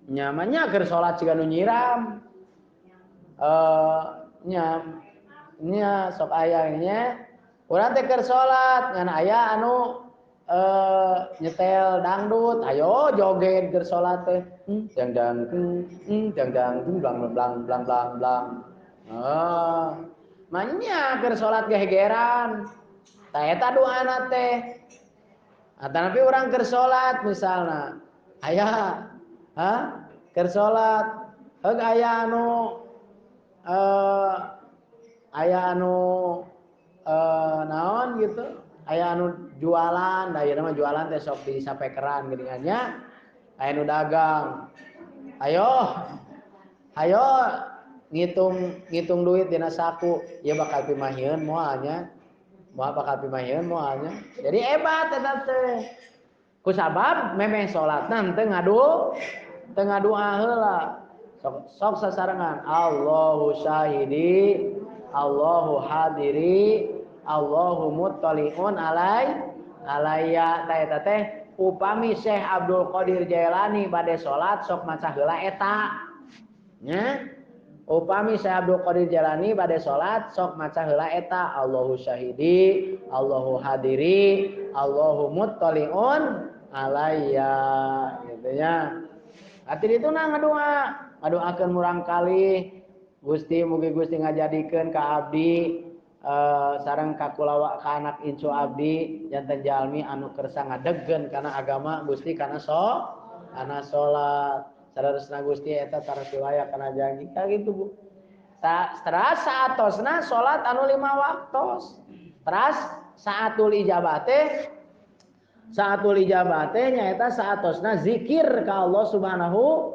Nyamannya keur salat siga nu nyiram. Nya sok aya nya. Urang teh keur salat ngan aya anu nyetel dangdut, ayo joget keur salat teh. Dang dang dang dang blang blang blang blang blang. Oh, manya keur salat gehegeran. Tah eta doana teh. Atanapi urang keur salat misalna, aya ha keur salat heug aya anu naon gitu. Aya anu jualan, da ieu mah jualan teh sok di sapekeran geuningan nya. Aya nu dagang. Ayo. Ayo ngitung duit dina saku, ieu bakal pimahieun moal nya. Moal bakal pimahieun moal nya. Jadi hebat eta teh. Ku sabab memeh salatna teu ngadoa heula. Sok sasarengan Allahu syahidi, Allahu hadiri, Allahu muttali'un alayya. Ta eta teh upami Syekh Abdul Qadir Jailani bade salat sok maca heula eta nya. Upami Syekh Abdul Qadir Jailani bade salat sok maca heula eta Allahu syahidi, Allahu hadiri, Allahu muttali'un alayya gitu nya. Ati ditu na ngadoa, ngadoakeun murang kali Gusti mugi Gusti ngajadikeun ka abdi sareng ka kulawa ka anak incu abdi janten jalmi anu kersa ngadegkeun kana agama Gusti kana kana salat saleresna Gusti eta taras wilayah kana janji ka gitu Bu. Teras saatosna salat anu 5 waktos. Teras saatul ijabah teh nyaeta saatosna zikir ka Allah Subhanahu,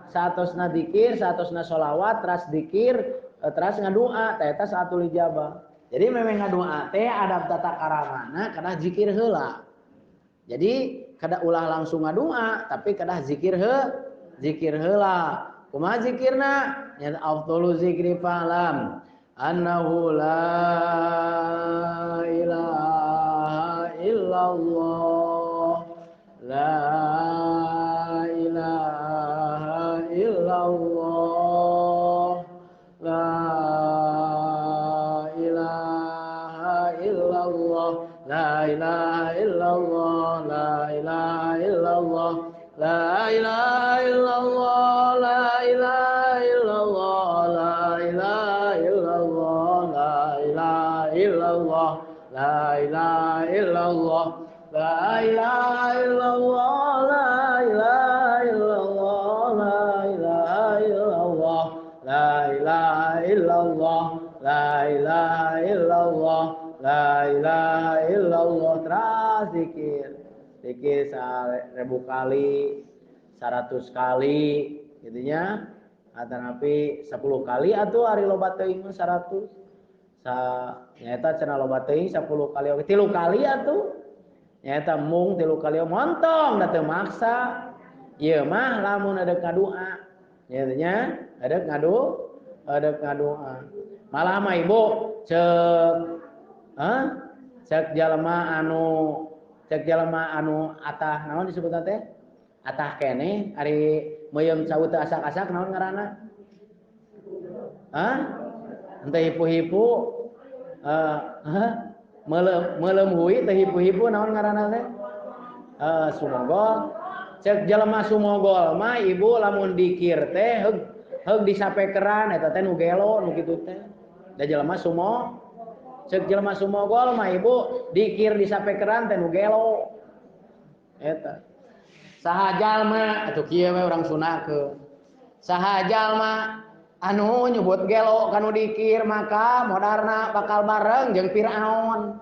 saatosna zikir, saatosna sholawat, teras zikir, teras ngadoa, eta saatul ijabah. Jadi memang ngadoa teh adab tata karamana kana zikir heula. Jadi kada ulah langsung ngadoa, tapi kada zikir heula. Kumaha zikirna? Nya afdalu zikri fa'lam annahu la ilaha illallah, la ilaha illallah, la ilaha illallah, la ilaha illallah, la ilaha illallah, la ilaha illallah, la ilaha illallah, la ilaha illallah, la ilaha illallah, la ilaha illallah, la ilaha illallah, la ilaha illallah, la ilaha illallah, la ilaha illallah, la ilaha illallah, la ilaha illallah. Terus zikir, zikir 1000 kali, 100 kali, gitunya. Atanapi 10 kali atuh ari loba teuing mah 100. Nyaeta cenah loba teuing 10 kali oge 3 kali atuh. Nyaeta mung 3 kali montong da teu maksa. Ieu mah lamun ada ngadoa. Nyatanya ada ngadoa. Malah mah ibu cek jalma anu atah naon disebutna teh? Atah keneh ari meuyeum cau teu asak-asak naon ngaranna? Hah? Henteu hipu-hipu. Meuleum hui teh hipu-hipu naon ngaranna teh? Sumogol. Cek jelema sumogol mah ibu lamun dikir teh heug disapekeran eta teh nu gelo nu kitu teh. Da jelema sumo cek jelema sumogol mah ibu dikir disapekeran teh nu gelo. Eta. Saha jalma atuh kieu we urang sunahkeun. Saha jalma anu nyebut gelo kanu dikir maka modarna bakal bareng jeung Firaun.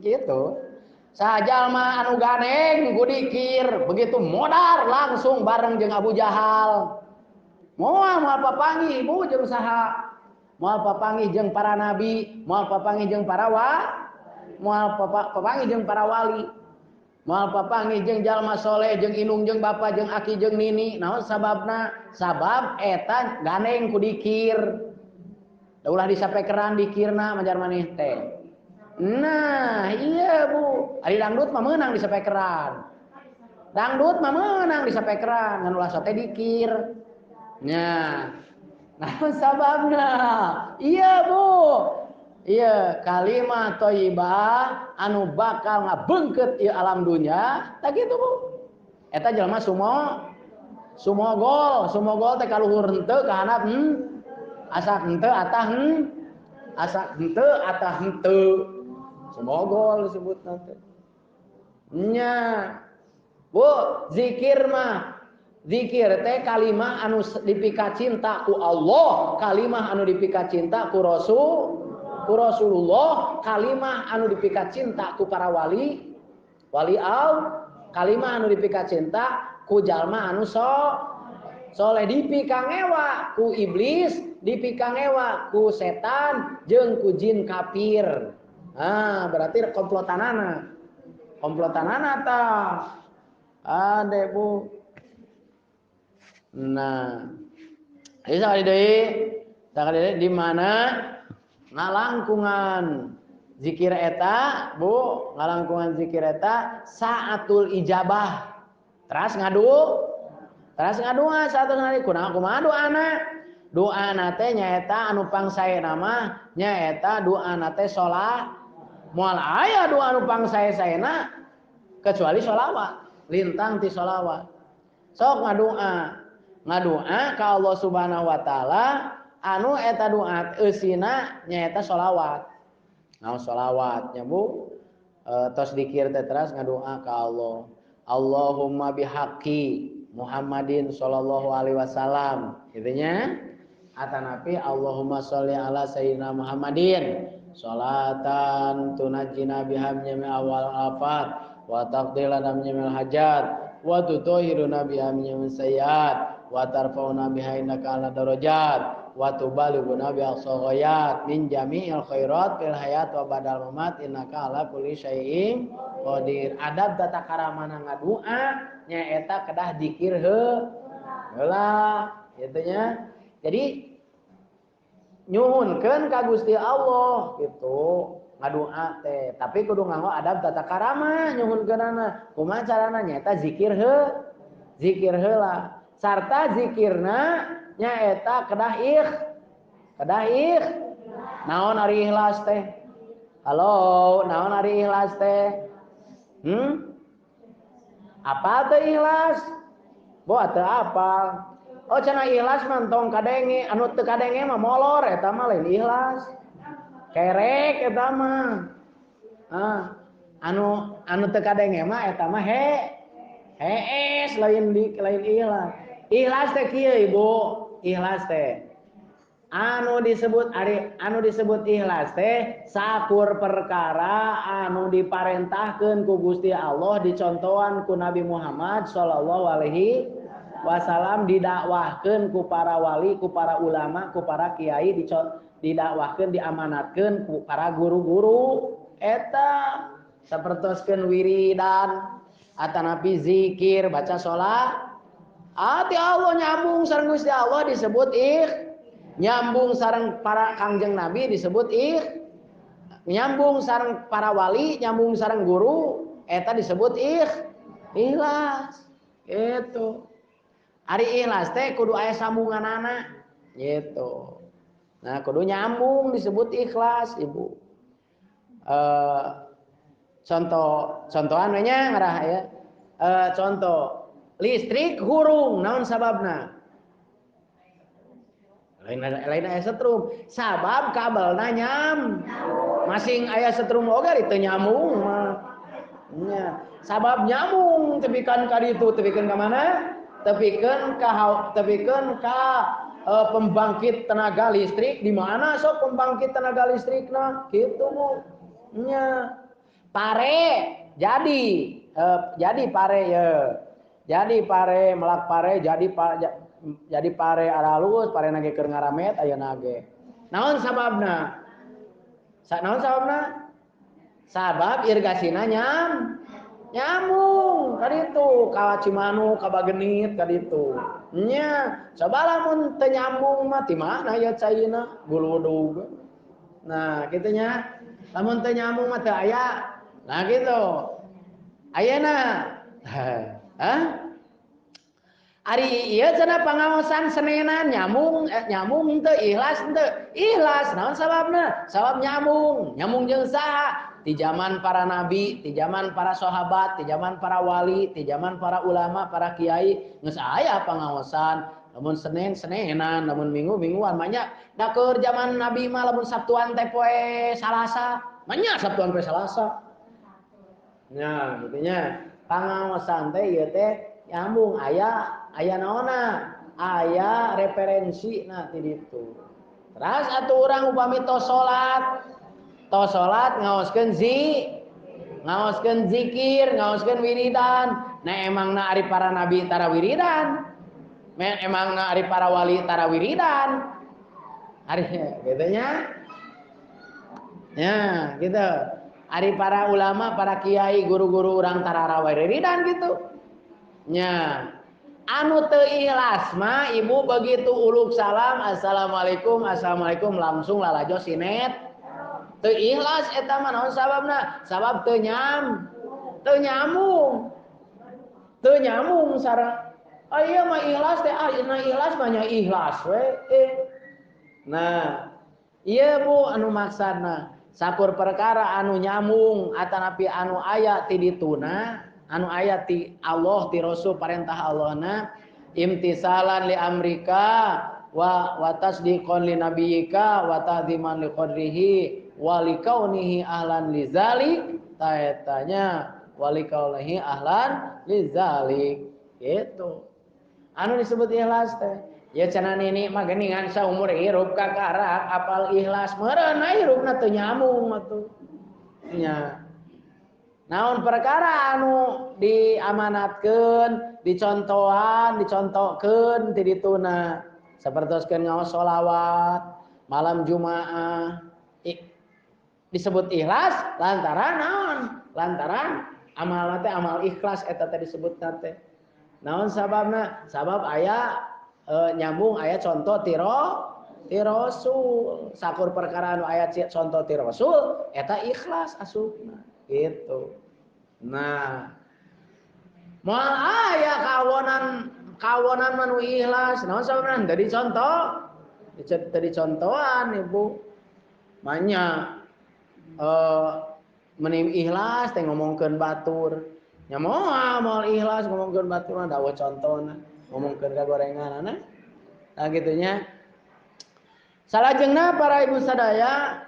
Gitu. Saha jalma anu ganeng ku dikir begitu modar langsung bareng jeung Abu Jahal. Moal moal papanggih ibu jeung saha? Moal papanggih jeung para nabi, moal papanggih jeung para wa, moal papanggih jeung para wali. Moal papanggih jeung jalma soleh, jeung indung, jeung bapa, jeung aki, jeung nini. Naon sababna? Sabab eta gandeng ku dikir. Da ulah disapekeran dikirna majar maneh teh. Nah, iya Bu. Ari dangdut mah meunang disapekeran. Dangdut mah meunang disapekeran, ngan ulah sote dikir. Nya. Naon sababna? Iya Bu. Iya, kalimah thayyibah anu bakal ngabeungkeut ieu alam dunya, tah kitu Bu. Eta jelema sumogol, sumogol teh kaluhur henteu ka handap asak henteu atah asak henteu atah henteu. Sumogol disebutna teh. Nya. Bu, zikir mah zikir teh kalimah anu dipika cinta ku Allah, kalimah anu dipika cinta ku Rasul, ku Rasulullah, kalimah anu dipika cinta ku para wali, wali al, kalimah anu dipika cinta ku jalma anu soleh, dipika ngewa ku iblis, dipika ngewa ku setan, jeung ku jin kafir. Ah, berarti komplotanana. Komplotanana tah. Ade Bu. Nah, ini sekali deui di mana ngalangkungan zikir eta, Bu, ngalangkungan zikir eta saatul ijabah. Teras ngadua saatul ngadu kunaon kumaha doana? Doana teh nyaeta anu pangsaena mah nyaeta doana teh sholat. Moal aya doa anu pangsae-saena kecuali sholawat, lintang ti sholawat. Sok ngadoa ka Allah Subhanahu wa taala anu eta doa eusina nyaeta sholawat. Naon sholawat nya Bu? Tos dikir teh teras ngadoa ka Allah. Allahumma bihaqqi Muhammadin sallallahu alaihi wasallam. Kitu nya. Atanapi Allahumma sholli ala sayyidina Muhammadin sholatan tunajjina biha min awal afat wa taqdi lana min hajat wa tutahhiruna biha min sayyiat wa tarfa'una biha innaka ala darajat wa tubalighuna bi aqsal ghayat min jami'il khairat fil hayat wa badal mamat innaka ala kulli syai'in qadir. Adab tata karamana ngadua nyaeta kedah zikir heula kitu nya. Jadi nyuhunkeun ka Gusti Allah gitu ngadua teh, tapi kudu nganggo adab tata karama nyuhunkeunana. Kumaha carana? Nyaeta zikir zikir heula. Sarta zikirna nyaeta kedah ikh. Naon ari ikhlas teh? Halo, naon ari ikhlas teh? Apa teh ikhlas? Bo teu apal. Oh cenah ikhlas mah tong kadenge, anu teu kadenge mah molor eta mah lain ikhlas. Kerek eta mah. Ah, anu teu kadenge mah eta mah hees lain lain ikhlas. Ikhlas teh kieu Ibu, ikhlas teh. Anu disebut ari anu disebut ikhlas teh sakur perkara anu diparentahkeun ku Gusti Allah dicontohan ku Nabi Muhammad sallallahu alaihi wasallam, didakwahkeun ku para wali, ku para ulama, ku para kiai, didakwahkeun, diamanatkeun ku para guru-guru eta sapertoskeun wiridan atanapi zikir, baca sholat. Ati Allah nyambung sareng Gusti Allah disebut nyambung sareng para Kangjeng Nabi disebut nyambung sareng para wali, nyambung sareng guru eta disebut ikhlas. Gitu. Ari ikhlas teh kudu aya sambunganana gitu. Nah, kudu nyambung disebut ikhlas, Ibu. Contoh contohan we nya ngarah ya. Contoh listrik hurung naon sababna? Lain aya setrum, sabab kabelna nyam. Masing aya setrum oge teu nyambung mah. Nya, sabab nyambung tepikeun ka ditu, tepikeun ka mana? Tepikeun ka pembangkit tenaga listrik. Di mana sok pembangkit tenaga listrikna? Kitu Bu. Nya. Pare jadi jadi pare ye. Jadi pare melak pare jadi pare aralus, pare nage keur ngaramet ayeuna ge. Naon sababna? Naon sababna? Sabab irgasina nyambung ka ditu, ka Cimanuk, ka Bagenit ka ditu. Nya, coba lamun teu nyambung mah ti mana ya caina guludug. Nah, kitu nya. Lamun teu nyambung mah teu aya. Nah gitu. Ayeuna. Hah? Ari ieu cenah pangaosan Senenan nyambung nyambung teu ikhlas teu? Ikhlas naon sababna? Sabab nyambung. Nyambung jeung saha? Di zaman para nabi, di zaman para sahabat, di zaman para wali, di zaman para ulama, para kiai geus aya pangaosan. Lamun Senin Senenan, lamun Minggu Mingguan banyak. Da keur zaman nabi mah lamun Sabtuan teh poe Salasa. Banyak Sabtuan poe Salasa. Nya, kitu nya. Pangaosan teh ieu teh nyambung aya aya naonna, aya referensi na ti ditu. Teras atuh urang upami tos salat ngaoskeun ngaoskeun zikir, ngaoskeun wiridan. Nah emangna ari para nabi tara wiridan? Emangna ari para wali tara wiridan? Ari kitu nya. Ya, gitu. Ari para ulama, para kiai, guru-guru urang tara wiridan gitu. Nya. Anu teu ikhlas mah ibu begitu uluk salam assalamualaikum assalamualaikum langsung lalajo sinet. Teu ikhlas eta mah naon sababna? Sabab teu nyambung. Teu nyambung sareng. Ah ieu mah ikhlas teh, ah na ikhlas mah nya ikhlas we. Nah, ieu Bu anu maksadna sakur perkara anu nyambung atanapi anu aya ti dituna, anu ayat ti Allah ti Rasul parentah Allahna imtisalan li amrika wa tasdiqan li nabiyika wa ta'ziman li qadrihi wa li kaunihi ahlan li zalik taetanya wa li kaunihi ahlan li zalik gitu anu disebut ikhlas teh ya cenah nini mah geuningan saumur hirup kakarak apal ikhlas meureun hirupna teu nyambung atuh nya. Naon perkara anu diamanatkeun, dicontohan, dicontohkeun ti dituna. Sapertoskeun ngaos sholawat, malam Jumaah. Disebut ikhlas lantaran naon? Lantaran amal teh amal ikhlas eta teh disebutna teh. Naon sababna? Sabab aya nyambung aya contoh ti Rasul. Sakur perkara anu aya contoh ti Rasul eta ikhlas asupna. Gitu. Nah, moal aya kawonan manu ikhlas. Naon sababna? Dari contoh, dari contohan ibu. Banyak menim ikhlas teh ngomongkeun batur. Nya moal ikhlas ngomongkeun batur mah dawa contona, ngomongkeun ka gorenganana. Nah kitu nya. Salajengna para ibu sadaya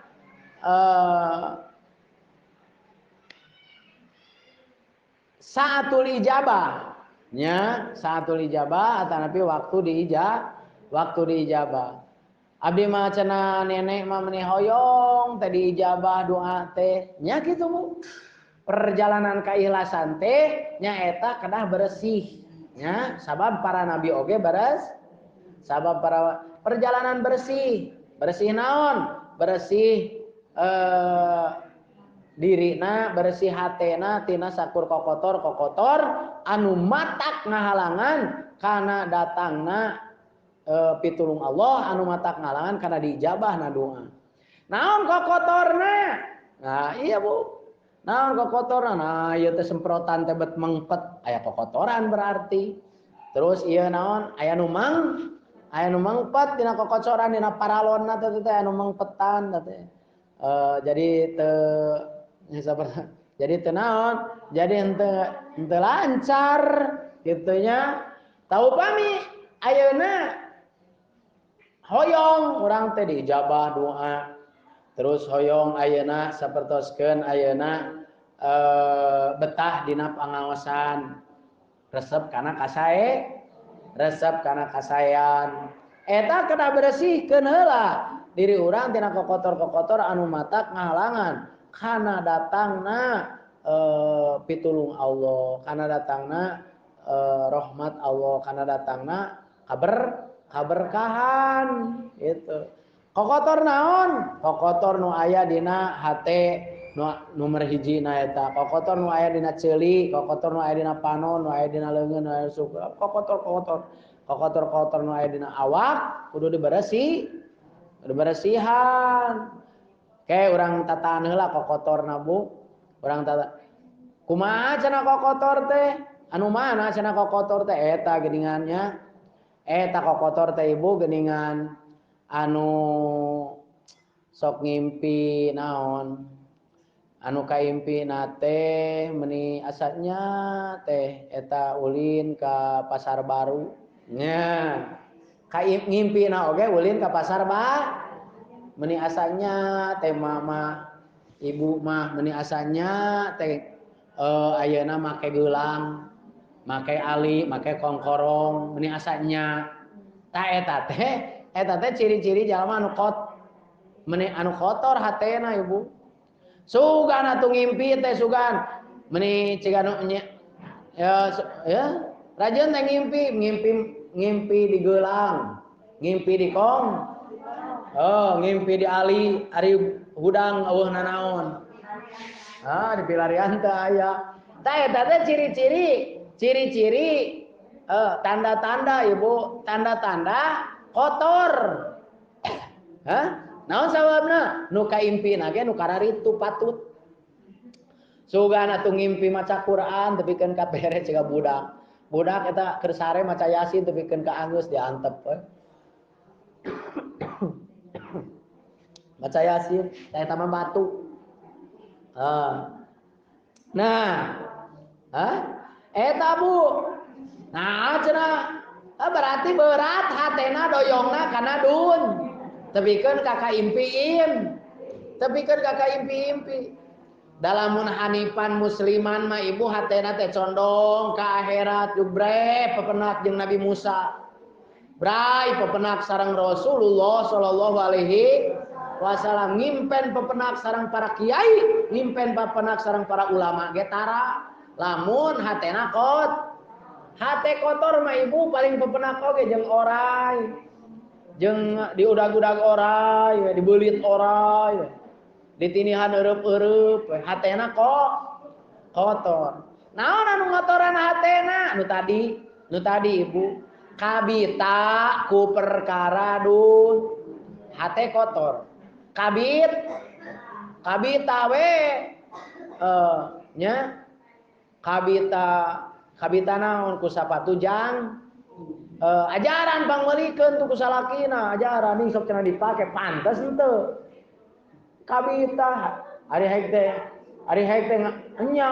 saatul ijabah nya, saatul ijabah atanapi waktu diijabah. Abdi mah cenah nenek mah meni hoyong teh diijabah doa teh nya kitu Bu. Perjalanan keikhlasan teh nya eta kedah bersih nya, sabab para nabi oge beres, sabab para perjalanan bersih. Bersih naon? Bersih dirina, bersih hatena tina sakur kokotor anu matak ngahalangan kana datangna pitulung Allah, anu matak ngahalangan kana diijabahna doa. Naon kokotorna? Nah iya Bu. Naon kokotorna? Nah ieu teh semprotan teh bet mengpet, aya kokotoran berarti. Terus ieu naon? Aya nu mangpet dina kokocoran dina paralonna teh teh anu mangpetan teh. Jadi teu jadi teu naon, jadi henteu lancar kitu nya. Tau pami ayeuna hoyong urang teh diijabah doa. Terus hoyong ayeuna sapertoskeun ayeuna betah dina pangaosan. Resep kana kasae, resep kana kasaean. Eta kedah beresihkeun heula diri urang tina kokotor-kokotor anu matak ngahalangan kana datangna pitulung Allah, kana datangna rahmat Allah, kana datangna kaberkahan gitu. Kokotor naon? Kokotor nu aya dina hate nu nomor hiji na eta. Kokotor nu aya dina ceuli, kokotor nu aya dina panon, nu aya dina leungeun, nu aya suku. Kokotor-kokotor. Kokotor-kokotor nu aya dina awak kudu diberesi. Kudu beresihan. Kayak urang tataan heula kokotorna Bu. Urang tata. Kumaha cenah kokotor teh? Anu mana cenah kokotor teh eta geuningannya? Eta kokotor teh Ibu geuningan anu sok ngimpi naon? Anu kaimpi na teh meni asanya teh eta ulin ka pasar baru. Nya. Ka ngimpi na oge ulin ka pasar ba meni asanya teh mama ibu mah meni asanya teh ayeuna make geulang, make ali, make kongkorong, meni asanya. Ta eta teh ciri-ciri jalma anu kot meni anu kotor hatena ibu. Sugan atuh ngimpi teh sugan meni ciga nu ya, ya rajin teh ngimpi, ngimpi di gelang, ngimpi di kong, oh ngimpi di ali, ari hudang eueuh nanaon. Ah di pilarian teh aya. Tah eta teh ciri-ciri tanda-tanda Ibu, tanda-tanda kotor. Hah? Naon sababna? Nu kaimpina ge nu kararitu patut. Sugan atuh ngimpi maca Quran tepikeun ka bere ciga budak. Budak eta keur sare maca Yasin tepikeun ka anggeus diantep we. Maca Yasin tah eta mah batu. Nah, hah? Eta Bu. Nah, cenah berarti berat hatena doyongna kana dun. Tepikeun ka kaimpi-im. Tepikeun ka kaimpi-impi. Dalamun hanifan musliman mah ibu hatena teh condong ka akhirat jubre pepenak jeung Nabi Musa. Brai pepenak sareng Rasulullah sallallahu alaihi wasallam, ngimpen pepenak sareng para kiai, ngimpen pepenak sareng para ulama ge tara. Lamun hatena kot, hate kotor mah ibu paling pepenak oge jeung orai. Jeung diudag-udag orai, dibeulit orai. Ditinihan eueup-eueup, hatena kok kotor. Naon anu ngotoran hatena? Nu tadi Ibu, kabita ku perkara dun. Hate kotor. Kabita we nya kabita naon ku sapatu jang ajaran pangmeulikeun tu ku salakina, ajaran ning sok cenah dipake pantes henteu. Kabita ari haek teh nya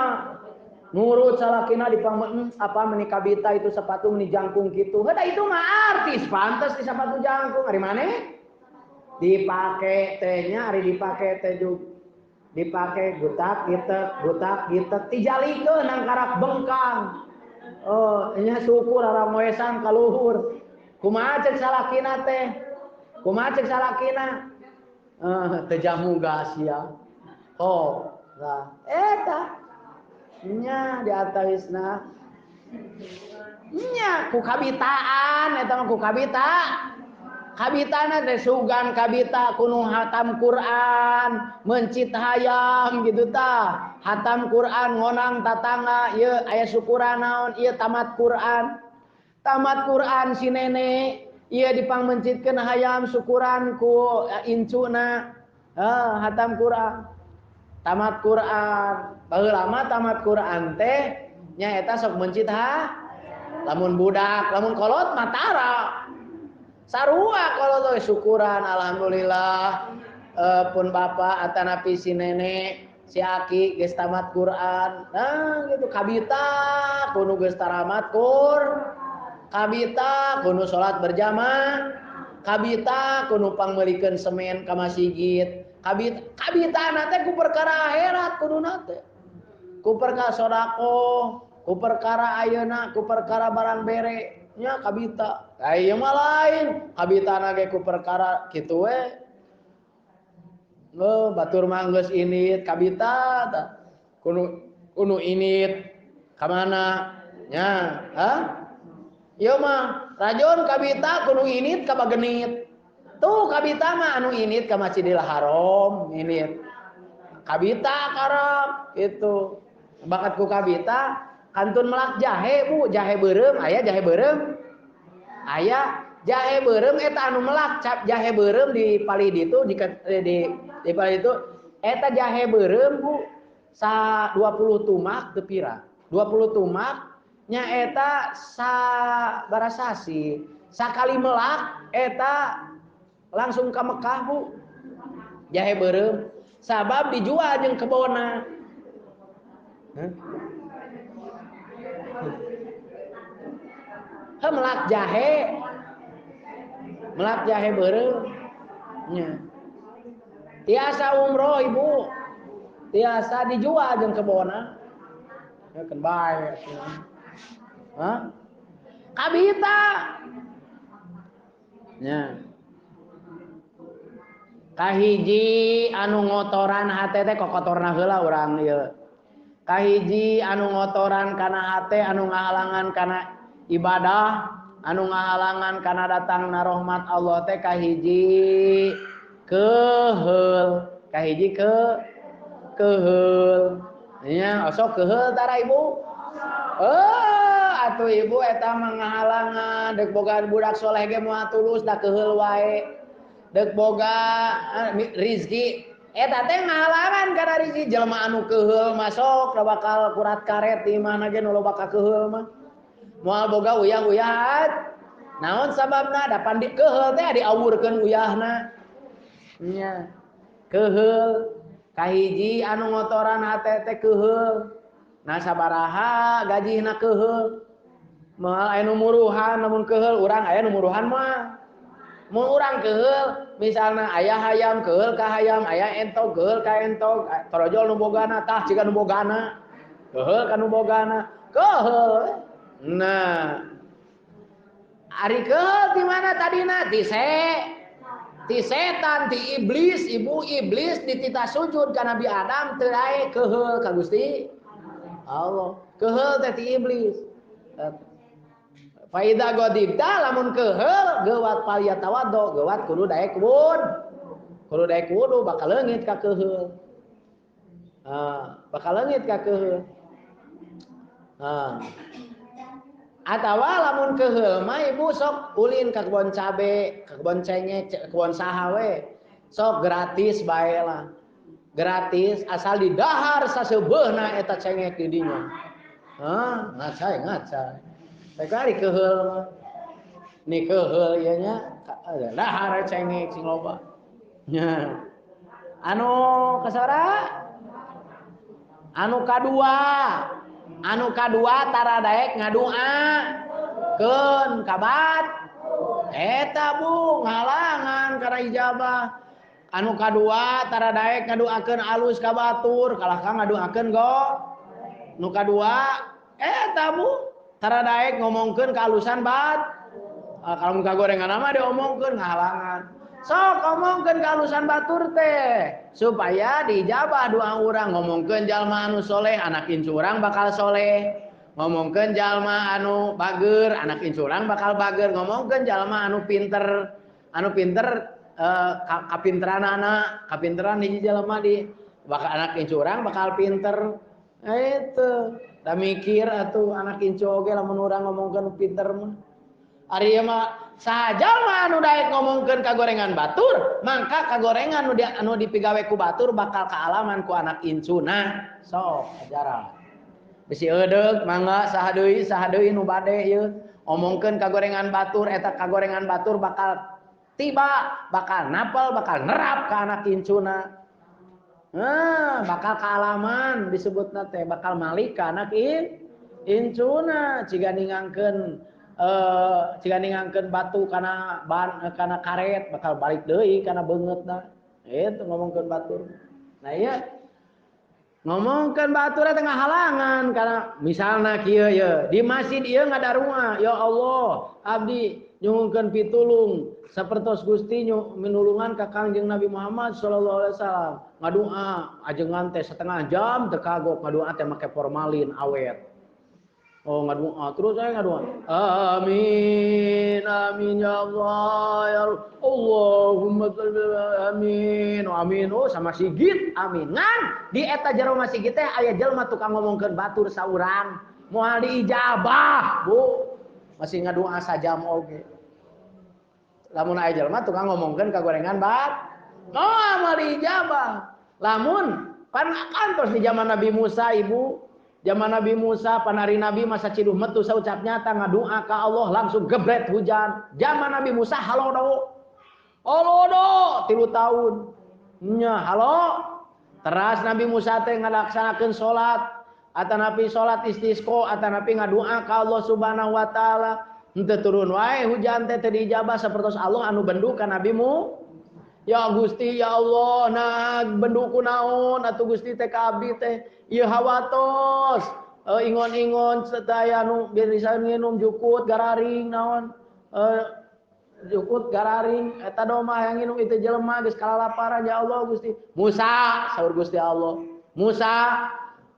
nurut salakina dipang apa meni kabita itu sepatu meni jangkung kitu. Heuh itu mah artis pantes di sepatu jangkung ari maneh dipake teh nya ari dipake teh juga dipake gutak gitek tijalikeun nangkarak bengkang. Oh nya syukur aramoesan ka luhur. Kumaha ceuk salakina teh? Kumaha ceuk salakina? Teu jamu sia. Oh, lah eta nya di atawisna. Nya ku kabitaan eta mah ku kabita. Kabitana teh sugan kabita kuno hatam Quran, mencit hayam gitu tah. Hatam Quran ngonang tatangga ieu aya syukuran naon ieu tamat Quran. Tamat Quran si nenek ieu dipangmencitkeun hayam syukuran ku incuna. Hatam Quran. Tamat Quran. Baheula mah tamat Quran teh nyaeta sok mencit ha. Lamun budak, lamun kolot mah tara. Sarua kolot teh syukuran alhamdulillah. pun bapak atanapi si nenek si aki geus tamat Quran. Nah gitu kabita kudu geus taramat Quran. Kabita kudu salat berjamaah. Kabita kudu pangmeulikeun semen ka masjid. Kabita kabitana teh ku perkara akhirat kuduna teh. Ku perkara sedekah, ku perkara ayeuna, ku perkara barang bere nya kabita. Ieu mah lain, kabitana ge ku perkara kitu we. Heuh batur mah geus init kabita tah. Kudu init ka mana nya, ha? Ieu mah rajon kabita kudu init ka bagenit. Tuh kabita mah anu init ka Masjidil Haram init. Kabita karep itu. Bakat ku kabita kantun melak jahe Bu, jahe beureum, aya jahe beureum. Aya jahe beureum eta anu melak cap jahe beureum di palih ditu di palih ditu eta jahe beureum Bu sa 20 tumak teu pira. 20 tumak nya eta sa barasasi sakali melak eta langsung ka Mekah Bu jahe beureum sabab dijual jeung kebonna. Heh melak jahe beureum nya tiasa umroh Ibu tiasa dijual jeung kebonna ya keun bae. Hah? Kabita. Nya. Kahiji anu ngotoran hate teh kokotorna heula urang ieu. Kahiji anu ngotoran kana hate anu ngahalangan kana ibadah, anu ngahalangan kana datangna rahmat Allah teh kahiji keheul, kahiji keheul. Nya osok keheul tara Ibu. Atuh ibu eta mah ngahalangan deuk boga budak soleh ge moal tulus da keheul wae. Deuk boga rizki eta teh ngahalangan kana rizki jelema anu keheul mah sok bakal kurat karet di mana ge nu loba ka keheul mah. Moal boga uyah-uyahan. Naon sababna da pan di keheul teh diawurkeun uyahna. Nya. Keheul kahiji anu ngotoran hate teh keheul. Nah sabaraha gajihna keheul. Moal aya nu muruhan lamun keheul urang aya nu muruhan mah. Mun urang keheul misalna aya hayam keheul ka hayam, aya entog keheul ka entog, torojol nu bogana tah ciga nu bogana. Keheul ka nu bogana, keheul. Nah, ari keheul di mana tadina? Ti setan, ti iblis, ibu iblis dititah sujud ka Nabi Adam teu daek keheul ka Gusti Allah. Keheul teh ti iblis. Faida godibta lamun keheul geuwat palyatawaddo, geuwat kudu daek wudu. Kudu daek wudu bakal leungit ka keheul. Bakal leungit ka keheul. Atawa lamun keheul mah ibu sok ulin ka kebon cabe, ka kebon cengek, kebon saha we. Sok gratis bae lah. Gratis asal didahar saseubeuna eta cengek di dinya. Hah, ngacai ngacai. Kari keheul mah. Ni keheul ieu nya dahar cengek sing loba. Nya. Anu kasara? Anu kadua. Anu kadua tara daek ngadua. Keun kabat. Eta Bu ngalangan kana ijabah. Anu kadua tara daek ngaduakeun alus ka batur, kalah ka ngaduakeun go. Nu kadua eta Bu tara daek ngomongkeun kaalusan bat. Kalau muka gorengan mah diomongkeun ngahalangan. Sok omongkeun kaalusan batur teh supaya diijabah doa urang. Ngomongkeun jalma anu soleh, anak incu urang bakal soleh. Ngomongkeun jalma anu bager, anak incu urang bakal bager. Ngomongkeun jalma anu pinter, anu pinter kapinteran anak, kapinteran hiji jalma di bakal anak incu urang bakal pinter. Nah itu, da mikir atuh anak incu oge lamun urang ngomongkeun pinter mah. Ari mah sajalma anu daek ngomongkeun kagorengan batur, mangka kagorengan anu dipigawe ku batur bakal kaalaman ku anak incuna. Sok ajaran. Bisi eudeuk mangga saha deui nu bade ieu omongkeun kagorengan batur, eta kagorengan batur bakal Tiba bakal napal bakal nerap ka anak incuna. Bakal kaalaman disebutna teh bakal malik ka anak incuna ciga ningangkeun batu kana ban kana karet bakal balik deui kana beungeutna. Itu ngomongkeun batur. Nah iya ngomongkeun batur teh ngahalangan kana misalna kieu ye di masjid ieu ngadarua ya Allah abdi nyuhunkeun pitulung sapertos Gusti minulungan ka Kangjeng Nabi Muhammad sallallahu alaihi wasallam ngadoa ajengan teh setengah jam teu kagok ngadoa teh make formalin awet. Oh ngadoa terus saya ngadoa amin amin ya Allah ya Allahumma shalli amin amin oh sama sigit amin ngan di eta jero masigit teh aya jelema tukang ngomongkeun batur saurang moal diijabah Bu masih ngadoa sajam oge lamun aya jelema tukang ngomongkeun kagorengan bat moal diijabah lamun pan kantos di zaman Nabi Musa Ibu. Zaman Nabi Musa, panari Nabi masa ciduh metu saucap nyata ngadoa ka Allah langsung gebret hujan. Zaman Nabi Musa halodo. Halodo 3 tahun. Nya halo. Teras Nabi Musa teh ngalaksanakeun salat, atanapi salat istisqo, atanapi ngadoa ka Allah Subhanahu wa taala. Henteu turun wae hujan teh teu diijabah sapertos Allah anu bendu ka Nabi Mu. Ya Gusti ya Allah nah bendu ku naon atuh Gusti teh ka abdi teh ieu hawatos ingon-ingon sadaya nu bisa nginum jukut gararing naon jukut gararing eta domah yang nginum itu jelema geus kalalaparan ya Allah Gusti Musa saur Gusti Allah Musa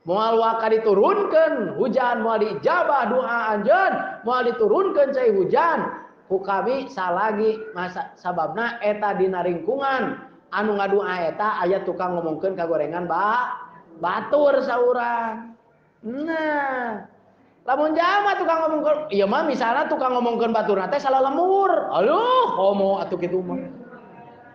moal waka diturunkeun hujan moal diijabah doa anjeun moal diturunkeun cai hujan ku kami salagi masa sababna eta dina lingkungan anu ngadoa eta aya tukang ngomongkeun kagorengan batur saurang. Nah, lamun jama tukang ngomongkeun ieu mah misalna tukang ngomongkeun baturna teh salah lemur. Aduh, homo atuh kitu mah.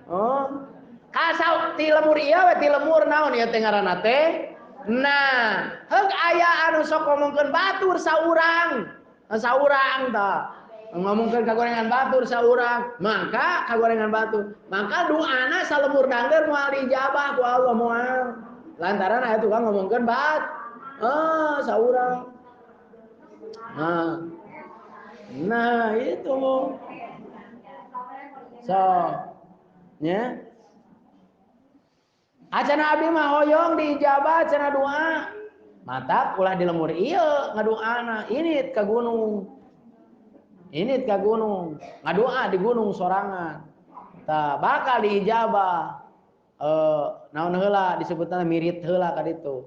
Oh. Kasau ti lemur ieu we ti lemur naon ieu teh ngaranna teh? Nah, heug aya anu sok ngomongkeun batur saurang. Saurang tah. Ngomongkeun kagorengan batur saurang, maka kagorengan batur. Maka doana salemur dangder moal diijabah ku Allah moal. Lantaran aya tukang ngomongkeun bat. Ah, saurang. Nah. Nah, itu. So, nya. Acana abdi mah hoyong diijabah cenah doa. Matak ulah di lemur ieu ngadoana, init ka gunung. Init ka gunung, ngadoa di gunung sorangan. Tah bakal diijabah. Naon heula disebutna mirit heula ka ditu.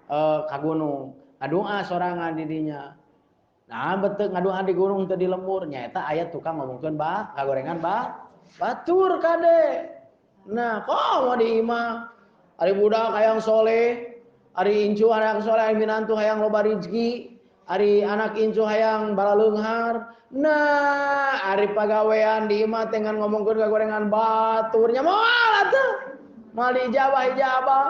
Ka gunung, ngadoa sorangan di dinya. Nah, betul ngadoa di gunung teu di lembur nyaeta aya tukang ngomongkeun bah, kagorengan bah, batur kade. Nah, kok mau di imah? Ari budak hayang soleh, ari incu hayang soleh, ari minantu hayang loba rezeki, ari anak incu hayang balaleunghar. Nah, ari pagawean di imah teh ngan ngomongkeun kagorengan baturnya moal atuh. Moal diijabah-ijabah.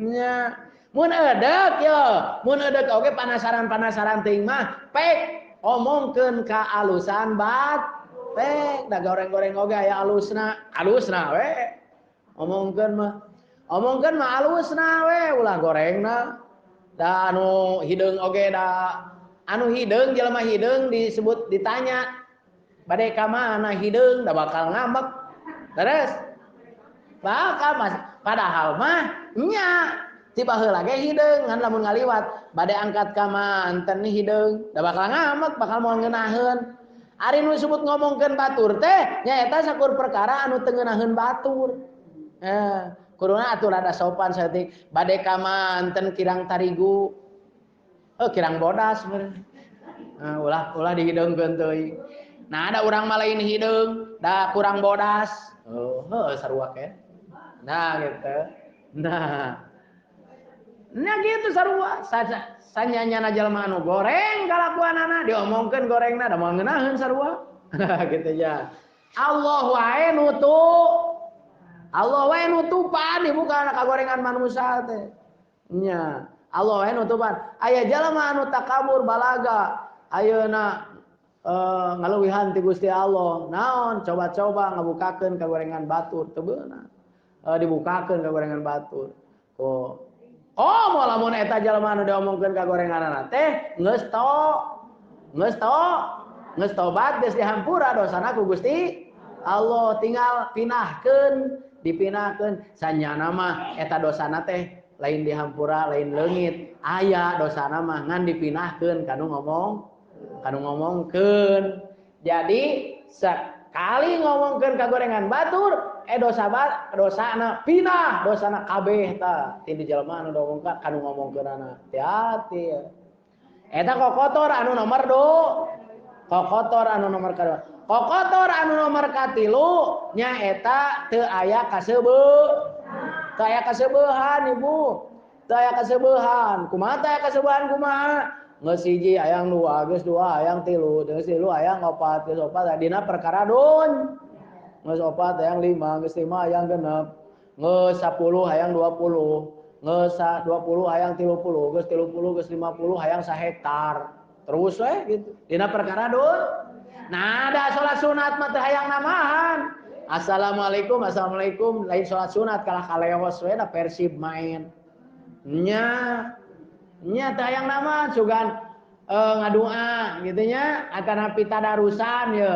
Nya. Mun edek yo, mun edek oge panasaran-panasaran teuing mah pek omongkeun ka alusan bat pek da goreng-goreng oge aya alusna, alusna we. Omongkeun mah alusna we ulah gorengna. Da anu hideung oge da anu hideung jelema hideung disebut ditanya bade ka mana hideung da bakal ngambek. Terus bakal mas padahal mah nya tiba heula ge hideung ngan lamun ngaliwat bade angkat ka manten hideung da bakal ngambek bakal moal ngeunaheun. Ari nu disebut ngomongkeun batur teh nyaeta sakur perkara anu teu ngeunaheun batur. Kuduna atuh rada sopan saeutik bade ka manten kirang tarigu. Oh kirang bodas meureun. Ulah ulah dihideungkeun teuing. Nah ada urang mah lain hideung da kurang bodas. Oh heuh sarua ke. Nah gitu. Nah. Nah gitu sarua sanyanyana jelema anu goreng kalakuanana diomongkeun gorengna da moal ngeunaheun sarua. Gitu ya. Allah wae nutu. Allah wae nutupan dibuka kagorengan manusia teh. Nya, Allah wae nutupan. Aya jalma anu takabur balaga, ayeuna Ngaleuwihan ti Gusti Allah. Naon coba-coba ngabukakeun kagorengan batur teu beunang. Dibukakeun kagorengan batur. Oh. Oh, moal lamun eta jalma anu diomongkeun kagorenganana teh geus to. Geus to. Geus tobat geus dihampura dosana ku Gusti Allah, tinggal pinahkeun, dipinahkeun sanyana mah eta dosana teh lain dihampura, lain leungit. Aya dosana mah ngan dipinahkeun kanu ngomong, kanu ngomongkeun. Jadi sekali ngomongkeun kagorengan batur, dosa dosana pinah, dosana kabeh tah ti jelema anu diomongkeun kanu ngomongkeunana. Hati-hati. Eta kokotor anu nomor 2. Kokotor anu nomor kadua. Kokotor anu nomor katilu nyaeta teu aya kaseubeuh. Teu aya kaseubehan ibu. Teu aya kaseubehan. Kumaha teu aya kaseubehan kumaha? Geus hiji hayang dua, geus dua hayang tilu, geus tilu hayang opat, geus opat dina perkara dun. Geus opat hayang lima, geus lima hayang genep. Geus 10 hayang 20, geus 20 hayang 30, geus 30 geus 50 hayang sahektar. Terus we gitu. Dina perkara dun. Nah, ada salat sunat mah teu hayang namahan. Assalamualaikum, assalamualaikum, lain salat sunat kalah kaleos we da Persib main. Nya nya teu hayang namahan sugan ngadua gitu nya atanapi tadarusan ye.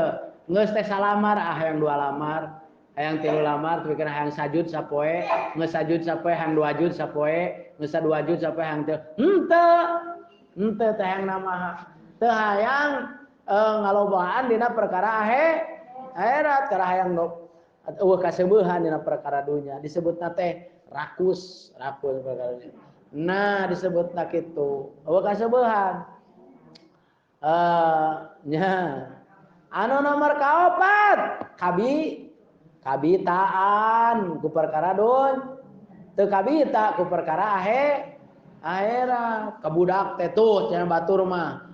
Geus teh salamar ah hayang dua lamar, hayang tilu lamar tapi kana hayang sajud sapoe, geus sajud sapoe hayang dua jud sapoe, geus dua jud sapoe hayang teu. Henteu. Henteu teu hayang namahan. Teu hayang ngalobaan dina perkara akhirat, karena hayang eueuh kaseubehan dina perkara dunya disebutna teh rakus, rakus perkara. Nah, disebutna kitu eueuh kaseubehan. Nya anu nomor kaopat kabitaan ku perkara dun teu kabita ku perkara akhirat. Kabudak teh tuh cenah batur mah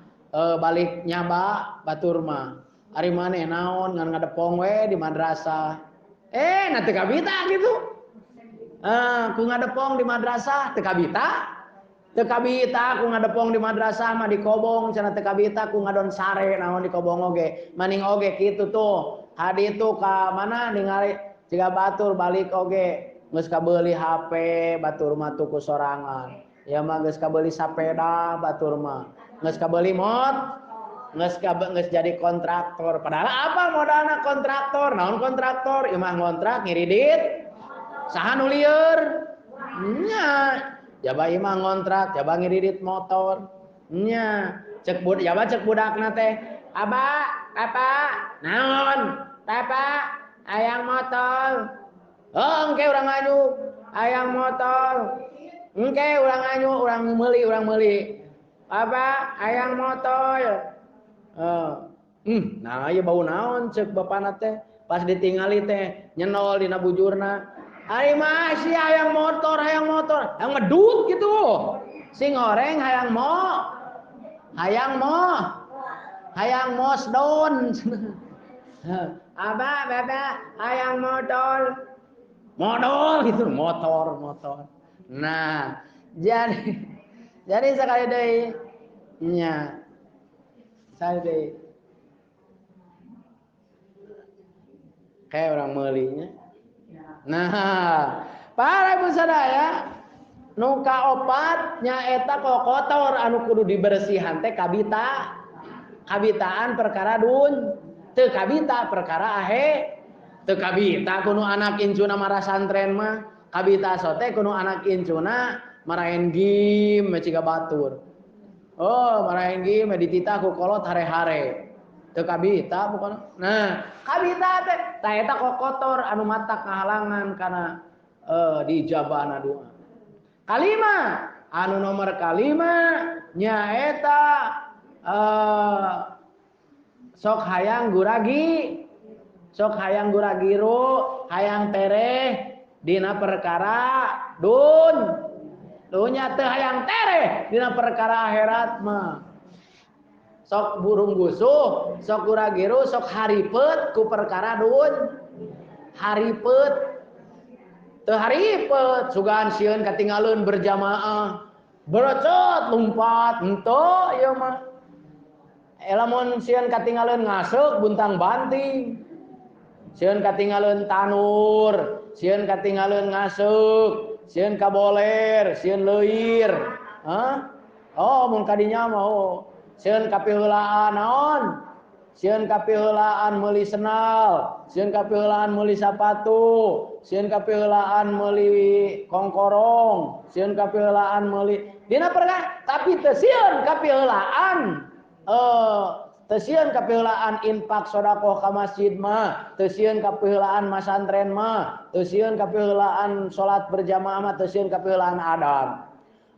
balik nyaba batur mah ari maneh naon ngan ngadepong we di madrasah na teu kabita gitu ku ngadepong di madrasah teu kabita, teu kabita ku ngadepong di madrasah mah di kobong cenah teu kabita ku ngadon sare naon di kobong oge maning oge kitu tuh hadi itu ka mana ningali jiga batur balik oge geus kabeuli HP batur mah tuku sorangan ya mah geus kabeuli sapeda batur mah geus kabeuli mot, geus jadi kontraktor. Padahal apa modalna kontraktor? Naon kontraktor? Imah ngontrak ngiridit. Saha nu lieur? Nya, jaba imah ngontrak, jaba ngiridit motor. Nya, cek budak, jaba cek budakna teh. Aba, papa, naon? Papa, hayang motor. Oh, engke urang nganyu, hayang motor. Engke urang nganyu, urang meuli, urang meuli. Apa hayang motor. Nah ieu bau naon cek bapana teh pas ditingali teh nyenol dina bujurna. Ari mah si hayang motor, hayang motor, hayang medut gitu. Sing goreng hayang mo. Hayang mo. Hayang mosdon. Aba, baba, hayang motor. Modol gitu, motor, motor. Nah, jadi sekali deui nya. Sekali deui. Kayak orang meulinya. Nah, para ibu sadaya nu kaopat nyaeta kokotor anu kudu dibersihan teh kabita. Kabitaan perkara dun, teu kabita perkara ahe, teu kabita kuno anak incuna marah santren mah, kabita sote kuno anak incuna marahin game ciga batur. Oh, marahin game dititah ku kolot hare-hare. Teu kabita bukan. Nah, kabita teh tah eta kokotor anu matak ngahalangan kana diijabahna doa. Kalima, anu nomor kalima nyaeta sok hayang guragi, sok hayang guragiru, hayang tereh dina perkara dun. Dunya teu hayang tereh dina perkara akhirat mah. Sok burung gusuh, sok guragiru, sok haripet ku perkara dun. Haripet. Teu haripet sugan sieun katinggalun berjamaah. Berocot lompat henteu ieu mah. Lamun sieun katinggaleun ngaseuk buntang banting. Sieun katinggaleun tanur, sieun katinggaleun ngaseuk, sieun kaboler, sieun leuir. Hah? Oh, mun kadinya mah oh. Sieun kapiheulaan naon? Sieun kapiheulaan meuli senal, sieun kapiheulaan meuli sapatu, sieun kapiheulaan meuli kongkorong, sieun kapiheulaan meuli dina perkara tapi teu sieun kapiheulaan teu sieun kapiheulaan infak sedekah ka masjid mah, teu sieun kapiheulaan masantren mah, teu sieun kapiheulaan salat berjamaah mah, teu sieun kapiheulaan adan.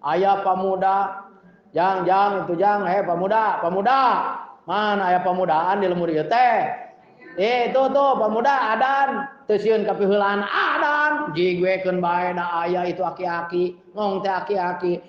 Aya pamuda jang jang itu jang he pamuda, pamuda. Mana aya pamudaan di lemur ieu teh? Itu tuh pamuda adan, teu sieun kapiheulaan adan, jigwekeun bae da aya itu aki-aki, ngong teh aki-aki.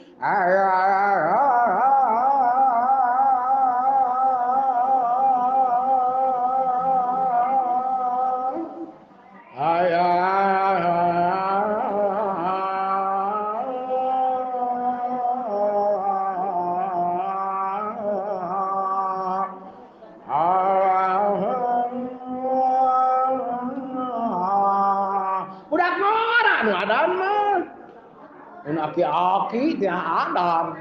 Aki-aki teh adan.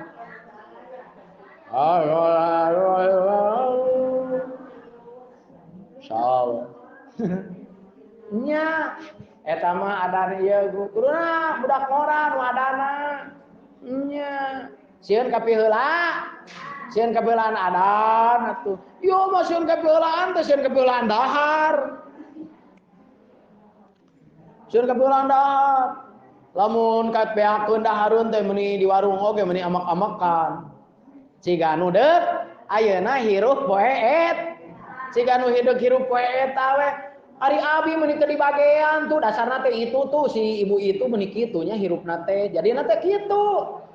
Salah. Nya eta mah adan ieu kuduna budak ngora nu adana. Nya sieun kapiheula. Sieun kapiheulaan adan atuh. Ieu mah sieun kapiheulaan teh sieun kapiheulaan dahar. Sieun kapiheulaan dahar. Lamun kapeakeun dahareun teh meuni di warung oge meuni amak-amakan. Ciga nu deuk ayeuna hirup poe et. Ciga nu hideuk hirup poe eta we. Ari abi meuni teu dibagean tuh dasarna teh itu tuh si ibu itu meuni kitu nya hirupna teh. Jadina teh kitu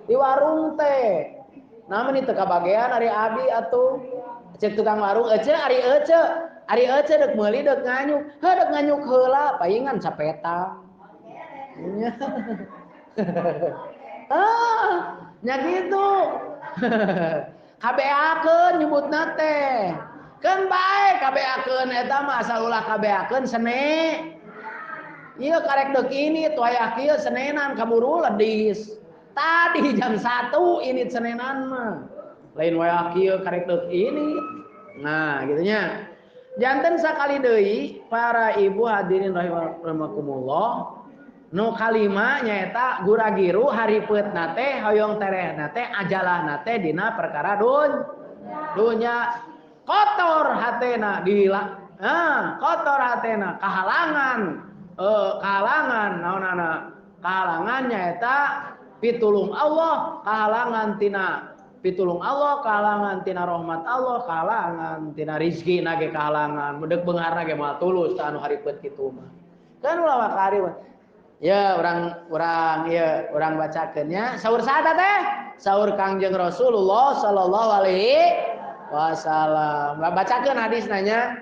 di warung teh. Nah meuni teu kabagean ari abi atuh. Cek tukang warung ece ari ece. Ari ece deuk meuli deuk nganyuk. Heuh deuk nganyuk heula paingan sapeta. Nya. Ah, nya kitu. Kabeakeun nyebutna teh. Keun bae kabeakeun eta mah asal ulah kabeakeun sene. Ieu karek deuk ini wayah kieu senenan kaburu ledis. Tadi jam 1 ini senenan mah. Lain wayah kieu karek deuk ini. Nah, gitu nya. Janten sakali deui para ibu hadirin rahimakumullah. Nu kalima nyaeta guragiru haripeutna teh hoyong terehna teh ajalahna teh dina perkara dunya kotor hatena dila kotor hatena kahalangan kahalangan naonana kahalangan nyaeta pitulung Allah kahalangan tina pitulung Allah kahalangan tina rahmat Allah kahalangan tina rizki na ge kahalangan deuk beungharna ge moal tulus ta anu haripeut kitu mah kan ulah wakari. Ya orang ya orang bacakeunnya saur saha teh saur Kangjeng Rasulullah sallallahu alaihi wasallam. Bacakeun hadisna nya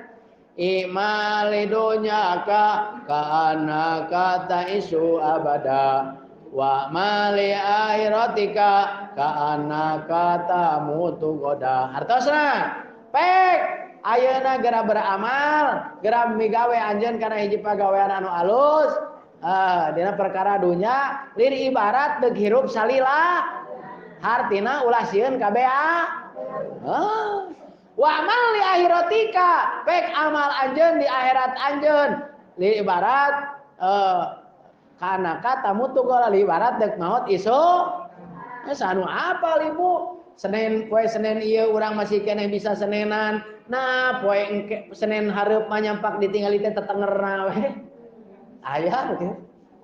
imali dunyaka ka annaka ta'isu abada wa mali akhiratika ka annaka tamutu goda. Hartosna pek ayeuna geura beramal geura migawe anjeun kana hiji pagawean anu alus. Dina perkara dunya lir ibarat deuk hirup salila hartina ulah sieun kabea. Wa amal li akhiratika pek amal anjeun di akhirat anjeun lir ibarat kana katamutu gola li ibarat deuk maot isu sanu apal ibu Senin poe Senin ieu urang masih keneh bisa Senenan nah poe engke Senin hareup mah nyampak ditinggali teh tetengerna we. Aya gitu.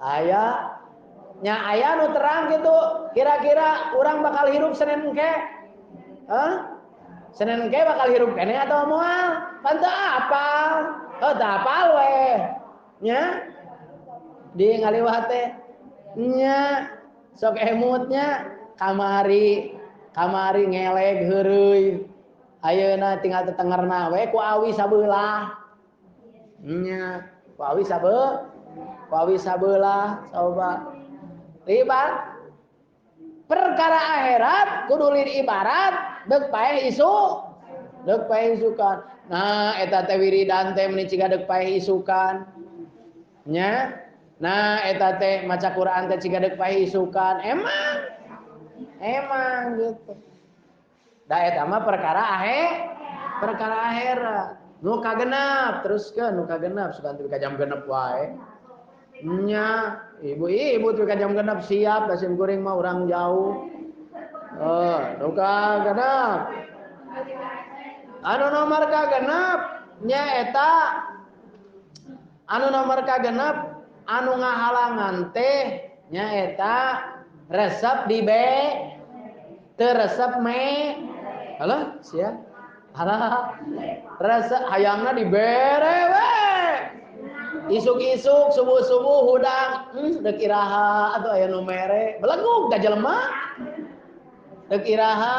Aya nya aya nu terang gitu. Kira-kira urang bakal hirup Senin engke? Hah? Senin engke bakal hirup keneh atau moal? Pan teu apal. Oh, teu apal we. Nya di ngaliwat teh. Nya sok emutnya kamari kamari ngeleg heureuy. Ayeuna tinggal tetengerna we ku awi sabelah. Nya ku awi sabelah. Wawi sabelah coba riba perkara akhirat kudu lir ibarat deuk paeh isu Deuk paeh isukan. Nah eta teh wiridan teh meuni ciga deuk paeh isukan. Nya. Nah eta teh maca Quran teh ciga deuk paeh isukan. Emang. Emang gitu. Da eta mah perkara perkara akhirat. Nu kagenap teruskeun nu kagenap sugan teu ka jam genep wae. Nya, ibu-ibu teu ka jam genep siap da sim kuring mah urang jauh. Nu kagenap. Anu nomor kagenap nya eta anu nomor kagenap anu ngahalangan teh nya eta resep di be teu resep me. Halo, sia. Alah, resep hayangna dibere we. Isuk-isuk subuh-subuh hudang, deuk iraha atuh aya nu mere. Belegug ka jelema. Deuk iraha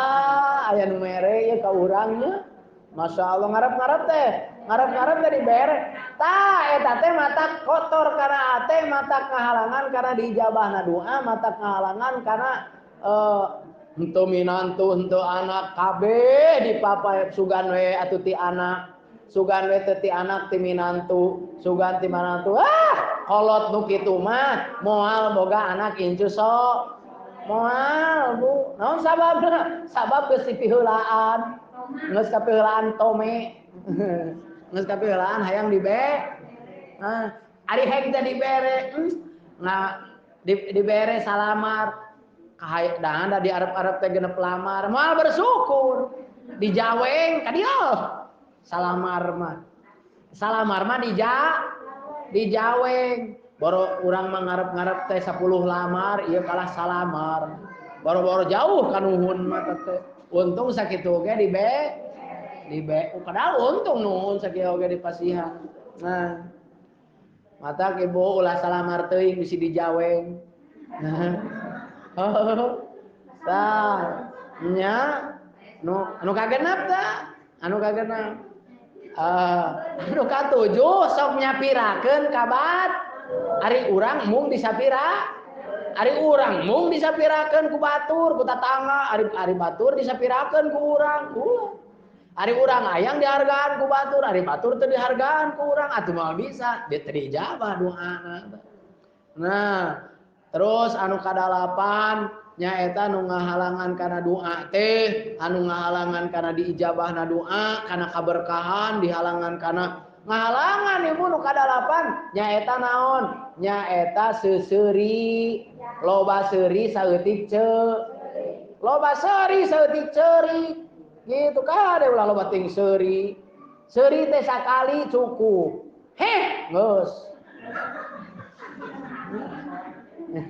aya nu mere ieu ka urang nya. Masya Allah ngarep-ngarep teh, ngarep-ngarep teh dibere. Tah eta teh mata kotor kana ate, mata kahalangan karena diijabahna doa, mata kahalangan karena henteu minantu, henteu anak kabeh dipapay sugan we atuh ti anak, sugan we teu ti anak ti minantu, sugan ti minantu. Ah, kolot nu kitu mah moal boga anak incu sok. Moal, Bu. Naon sababna? Sabab geus dipiheulaan. Geus kapiheulaan tome. Geus kapiheulaan hayang dibe. Nah, ari hek teh dibere, nah dibere salamar. Kahayang da di Arab-Arab teh genep lamar, moal bersyukur. Dijaweng ka dieu. Salamar mah. Salamar mah dijaweng. Boro urang mah ngarep-ngarep teh 10 lamar, ieu kalah salamar. Boro-boro jauh ka nuhun mah teh. Untung sakitu oge dibe. Padahal untung nuhun sakitu oge dipasihan. Nah. Matak ibu ulah salamar teuing bisi dijaweng. Nah. Oh, tah, nya, nu kagenep tah, anu kagenep. Anu katujuh sok nyapirakeun ka bat. Ari urang mung disapira, ari urang mung disapirakeun ku batur, ku tatangga, ari batur disapirakeun ku urang. Ari urang hayang dihargaan ku batur, ari batur teu dihargaan ku urang, atuh moal bisa, teu diijabah doana. Nah, terus anu kadalapan nyaeta nu ngahalangan kana doa teh, anu ngahalangan kana diijabahna doa, kana kaberkahan, dihalangan kana ngahalangan ibu nu kadalapan nyaeta naon? Nyaeta seuseuri, loba seuri saeutik loba seuri saeutik ceurik. Gitu kade ulah loba ting seuri. Seuri teh sakali cukup. Heh, geus.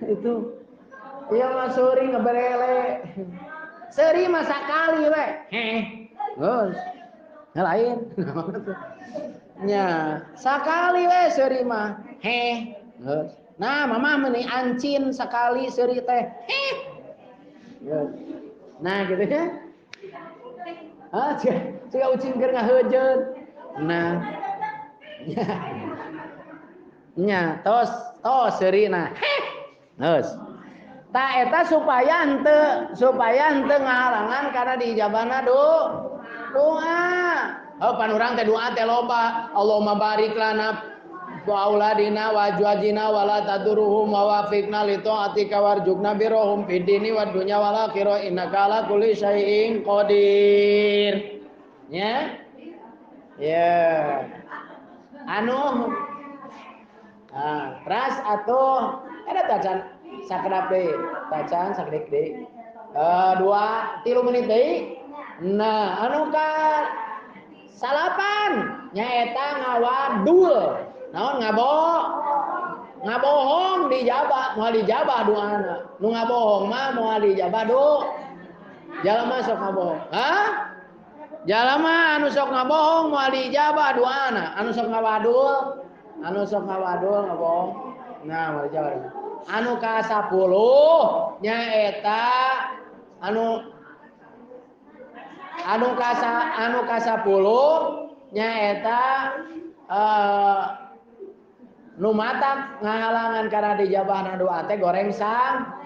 Itu iya mah seuri ngeberele. Seuri mah sakali we. Heh. Geus. Lain. Nya, sakali we seuri mah. Heh. Geus. Nah, mama meuni ancin sakali seuri teh. Heh. Geus. Nah, gitu ya. Ah, siga ucing keur ngaheujeun. Nah. Nya, tos tos seurina. Heh. Geus. Ta eta supaya henteu ngahalangan karena diijabahna doa. Oh, pan urang teh doa teh loba. Allahumma barik lana wa auladina wa azwajina wa la taduruhum wa wafiqna li ta'atika warzuqna birrahum fid dini wad dunya wal akhirah innaka ala kulli syai'in qadir. Ya? Ya. Anu ah, ras atuh ada tacan sakedap deui, tacan sakedik deui. 2 3 menit deui. Nah, anu ka salapan nyaeta ngawadul. Naon ngabohong dijabah, moal dijabah doana. Nu ngabohong mah moal dijabah do. Jalma sok ngabohong. Hah? Jalma anu sok ngabohong moal dijabah doana. Anu sok ngawadul, ngabohong. Nah, moal dijabah. Anu ka 10 nyaeta anu ka 10 nyaeta nu matak ngahalangan karena dijabahna doa teh goreng sang.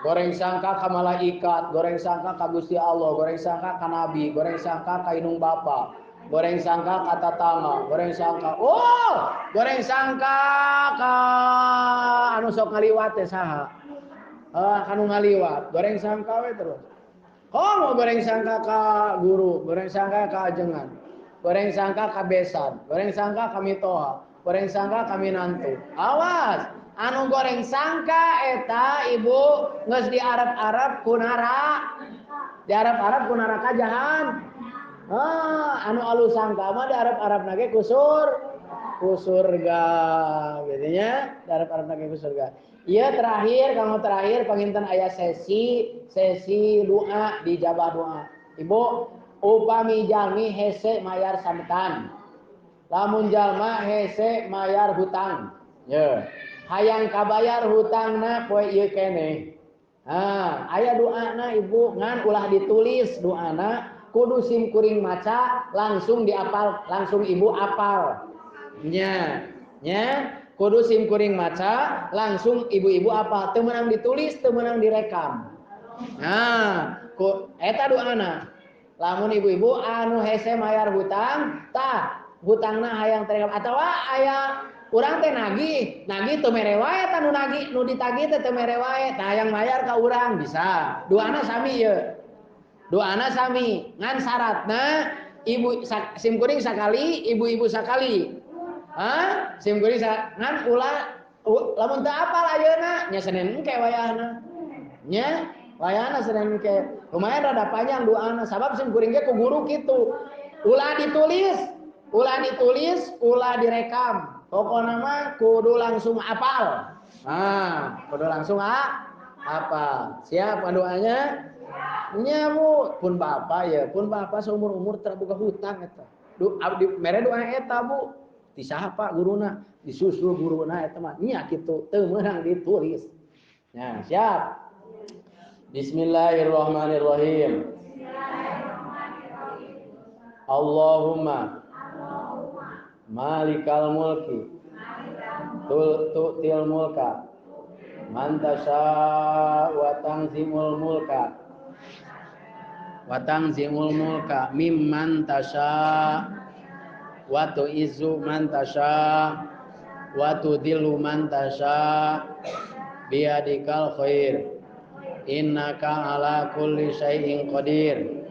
Goreng sangka ka malaikat, goreng sangka ka Gusti Allah, goreng sangka ka nabi, goreng sangka ka indung bapa, goreng sangka ka tatangga, goreng sangka, oh, goreng sangka ka anu sok ngaliwat teh saha? Kanu ngaliwat, goreng sangka we terus. Komo goreng sangka ka guru, goreng sangka ka ajengan, goreng sangka ka besan, goreng sangka ka mitoha, goreng sangka ka minantu. Awas, anu goreng sangka eta ibu geus di Arab-Arab ku neraka. Di Arab-Arab ku neraka jahan. Anu alus sangka mah di Arab-Arab nage ku surga gitu nya, di Arab-Arab nage ku surga. Ieu terakhir, kanggo terakhir panginten aya sesi doa dijabah doa. Ibu, upami jalmi hese mayar sametan. Lamun jalma hese mayar hutang. Ye. Hayang kabayar hutangna poe ieu keneh. Ah, aya doana ibu ngan ulah ditulis doana, kudu sim kuring maca langsung diapal, langsung ibu apal. Nya, nya kudu sim kuring maca langsung ibu-ibu apal, teu meunang ditulis, teu meunang direkam. Nah, ku eta doana. Lamun ibu-ibu anu hese mayar hutang, tah hutangna hayang terekam atawa aya urang teh nagih, nagih teu mere wae tah nu nagih, nu ditagih teh teu mere wae, tah hayang mayar ka urang bisa. Doana sami ieu. Doana sami, ngan syaratna ibu sim kuring sakali, ibu-ibu sakali. Hah? Sim kuring ngan ulah lamun teu apal ayeuna nya Senin engke wayahna. Nya wayahna Senin engke. Lumayan rada panjang doana sabab sim kuring ge ku guru kitu. Ulah ditulis, ulah ditulis, ulah direkam. Pokokna mah kudu langsung apal. Nah, kudu langsung apal. Siap doanya? Nya Bu, pun bapak ya, pun bapak seumur-umur terbuka hutang eta. Abdi mere doa eta Bu. Ti saha Pak guruna? Disusul guruna eta mah nya kitu, teu meunang ditulis. Nah, siap. Bismillahirrahmanirrahim. Allahumma malikal mulki tu'til mulka man tasha wa tanzimul mulka wa tanzimul mulka mimman tasha wa tu'izzu man tasha wa tudhillu man tasha biyadikal khair innaka ala kulli syai'in qadir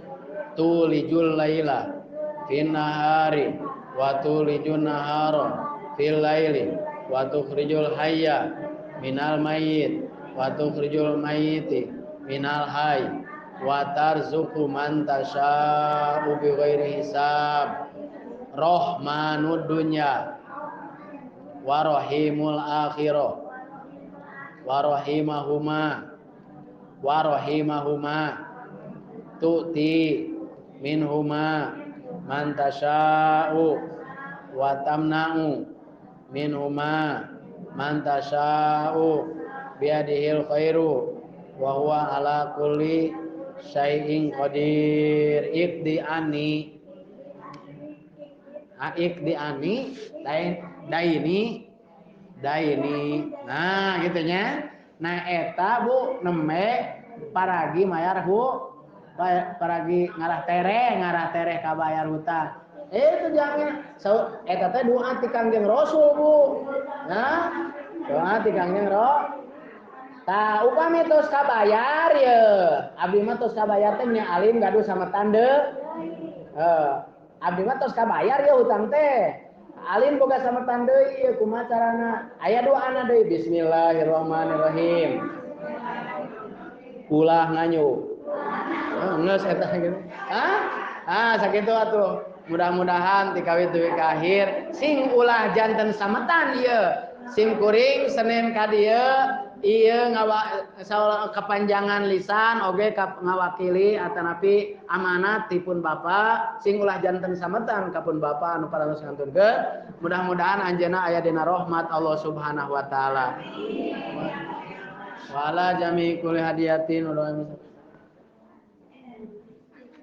tulijul laila fin nahari wa tulijun nahara fil laili wa tukhrijul hayya minal mayyit wa tukhrijul mayyiti minal hayy wa tarzuqu man tasya'u bighairi hisab rahmanud dunya wa rahimul akhirah wa rahimahuma wa rahimahuma tu'ti minhuma man tasya'u wa tamna'u minhuma man tasya'u biyadihil khairu wa huwa ala kulli syai'in qadir. Iqdi ani, iqdi ani, daini, daini. Nah gitu nya. Nah eta Bu nembe paragi mayar hu, paragi ngarah tereh kabayar hutang. Itu jangan so, eta teh doa ti Kangjeng Rasul Bu. Nah, doa ti Kangjeng Rasul. Tah upami tos kabayar ye, abdi mah tos kabayar teh nya alim gaduh sama tande. Abdi mah tos kabayar ye hutang teh. Alim boga sama tande ieu kumaha carana? Aya doana deui bismillahirrahmanirrahim. Ulah nganyu. Geus eta gitu. Hah? Ah sakitu atuh. Mudah-mudahan ti kawit dugi ka akhir sing ulah janten sametan ieu. Sim kuring Senin ka dieu ieu kepanjangan lisan oge ngawakili atanapi amanat tipun bapa sing ulah janten sametan ka pun bapa anu parantos ngantunkeun. Mudah-mudahan anjeunna aya dina rahmat Allah Subhanahu wa taala. Wala jami kulli hadiyatin.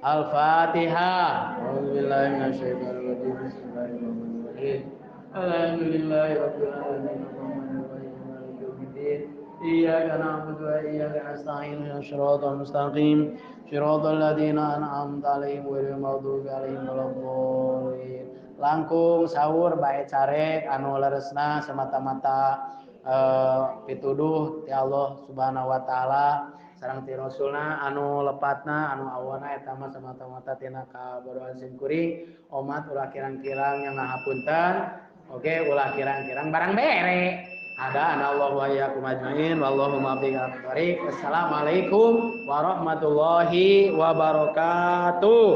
Al-Fatihah. A'udzubillahi minasyaitonir rajim. Bismillahirrahmanirrahim. Alhamdulillahirabbil alamin. Arrahmanir rahim. Maliki yaumiddin. Iyyaka na'budu wa iyyaka nasta'in. Ihdinas siratal mustaqim. Siratal ladzina an'amta 'alaihim ghairil maghdubi 'alaihim waladdallin. Langkung sahur bae carek anu leresna semata-mata pituduh ti Allah Subhanahu wa taala sareng ti Rasulna anu lepatna anu awana eta mah semata-mata tina kabodohan sim kuring omat ulah kirang-kirang yang ngahapunten oke ulah kirang-kirang barang bere ada anallahu wa iyyakum ajmain wallahu muwaffiq ila. Assalamualaikum warahmatullahi wabarakatuh.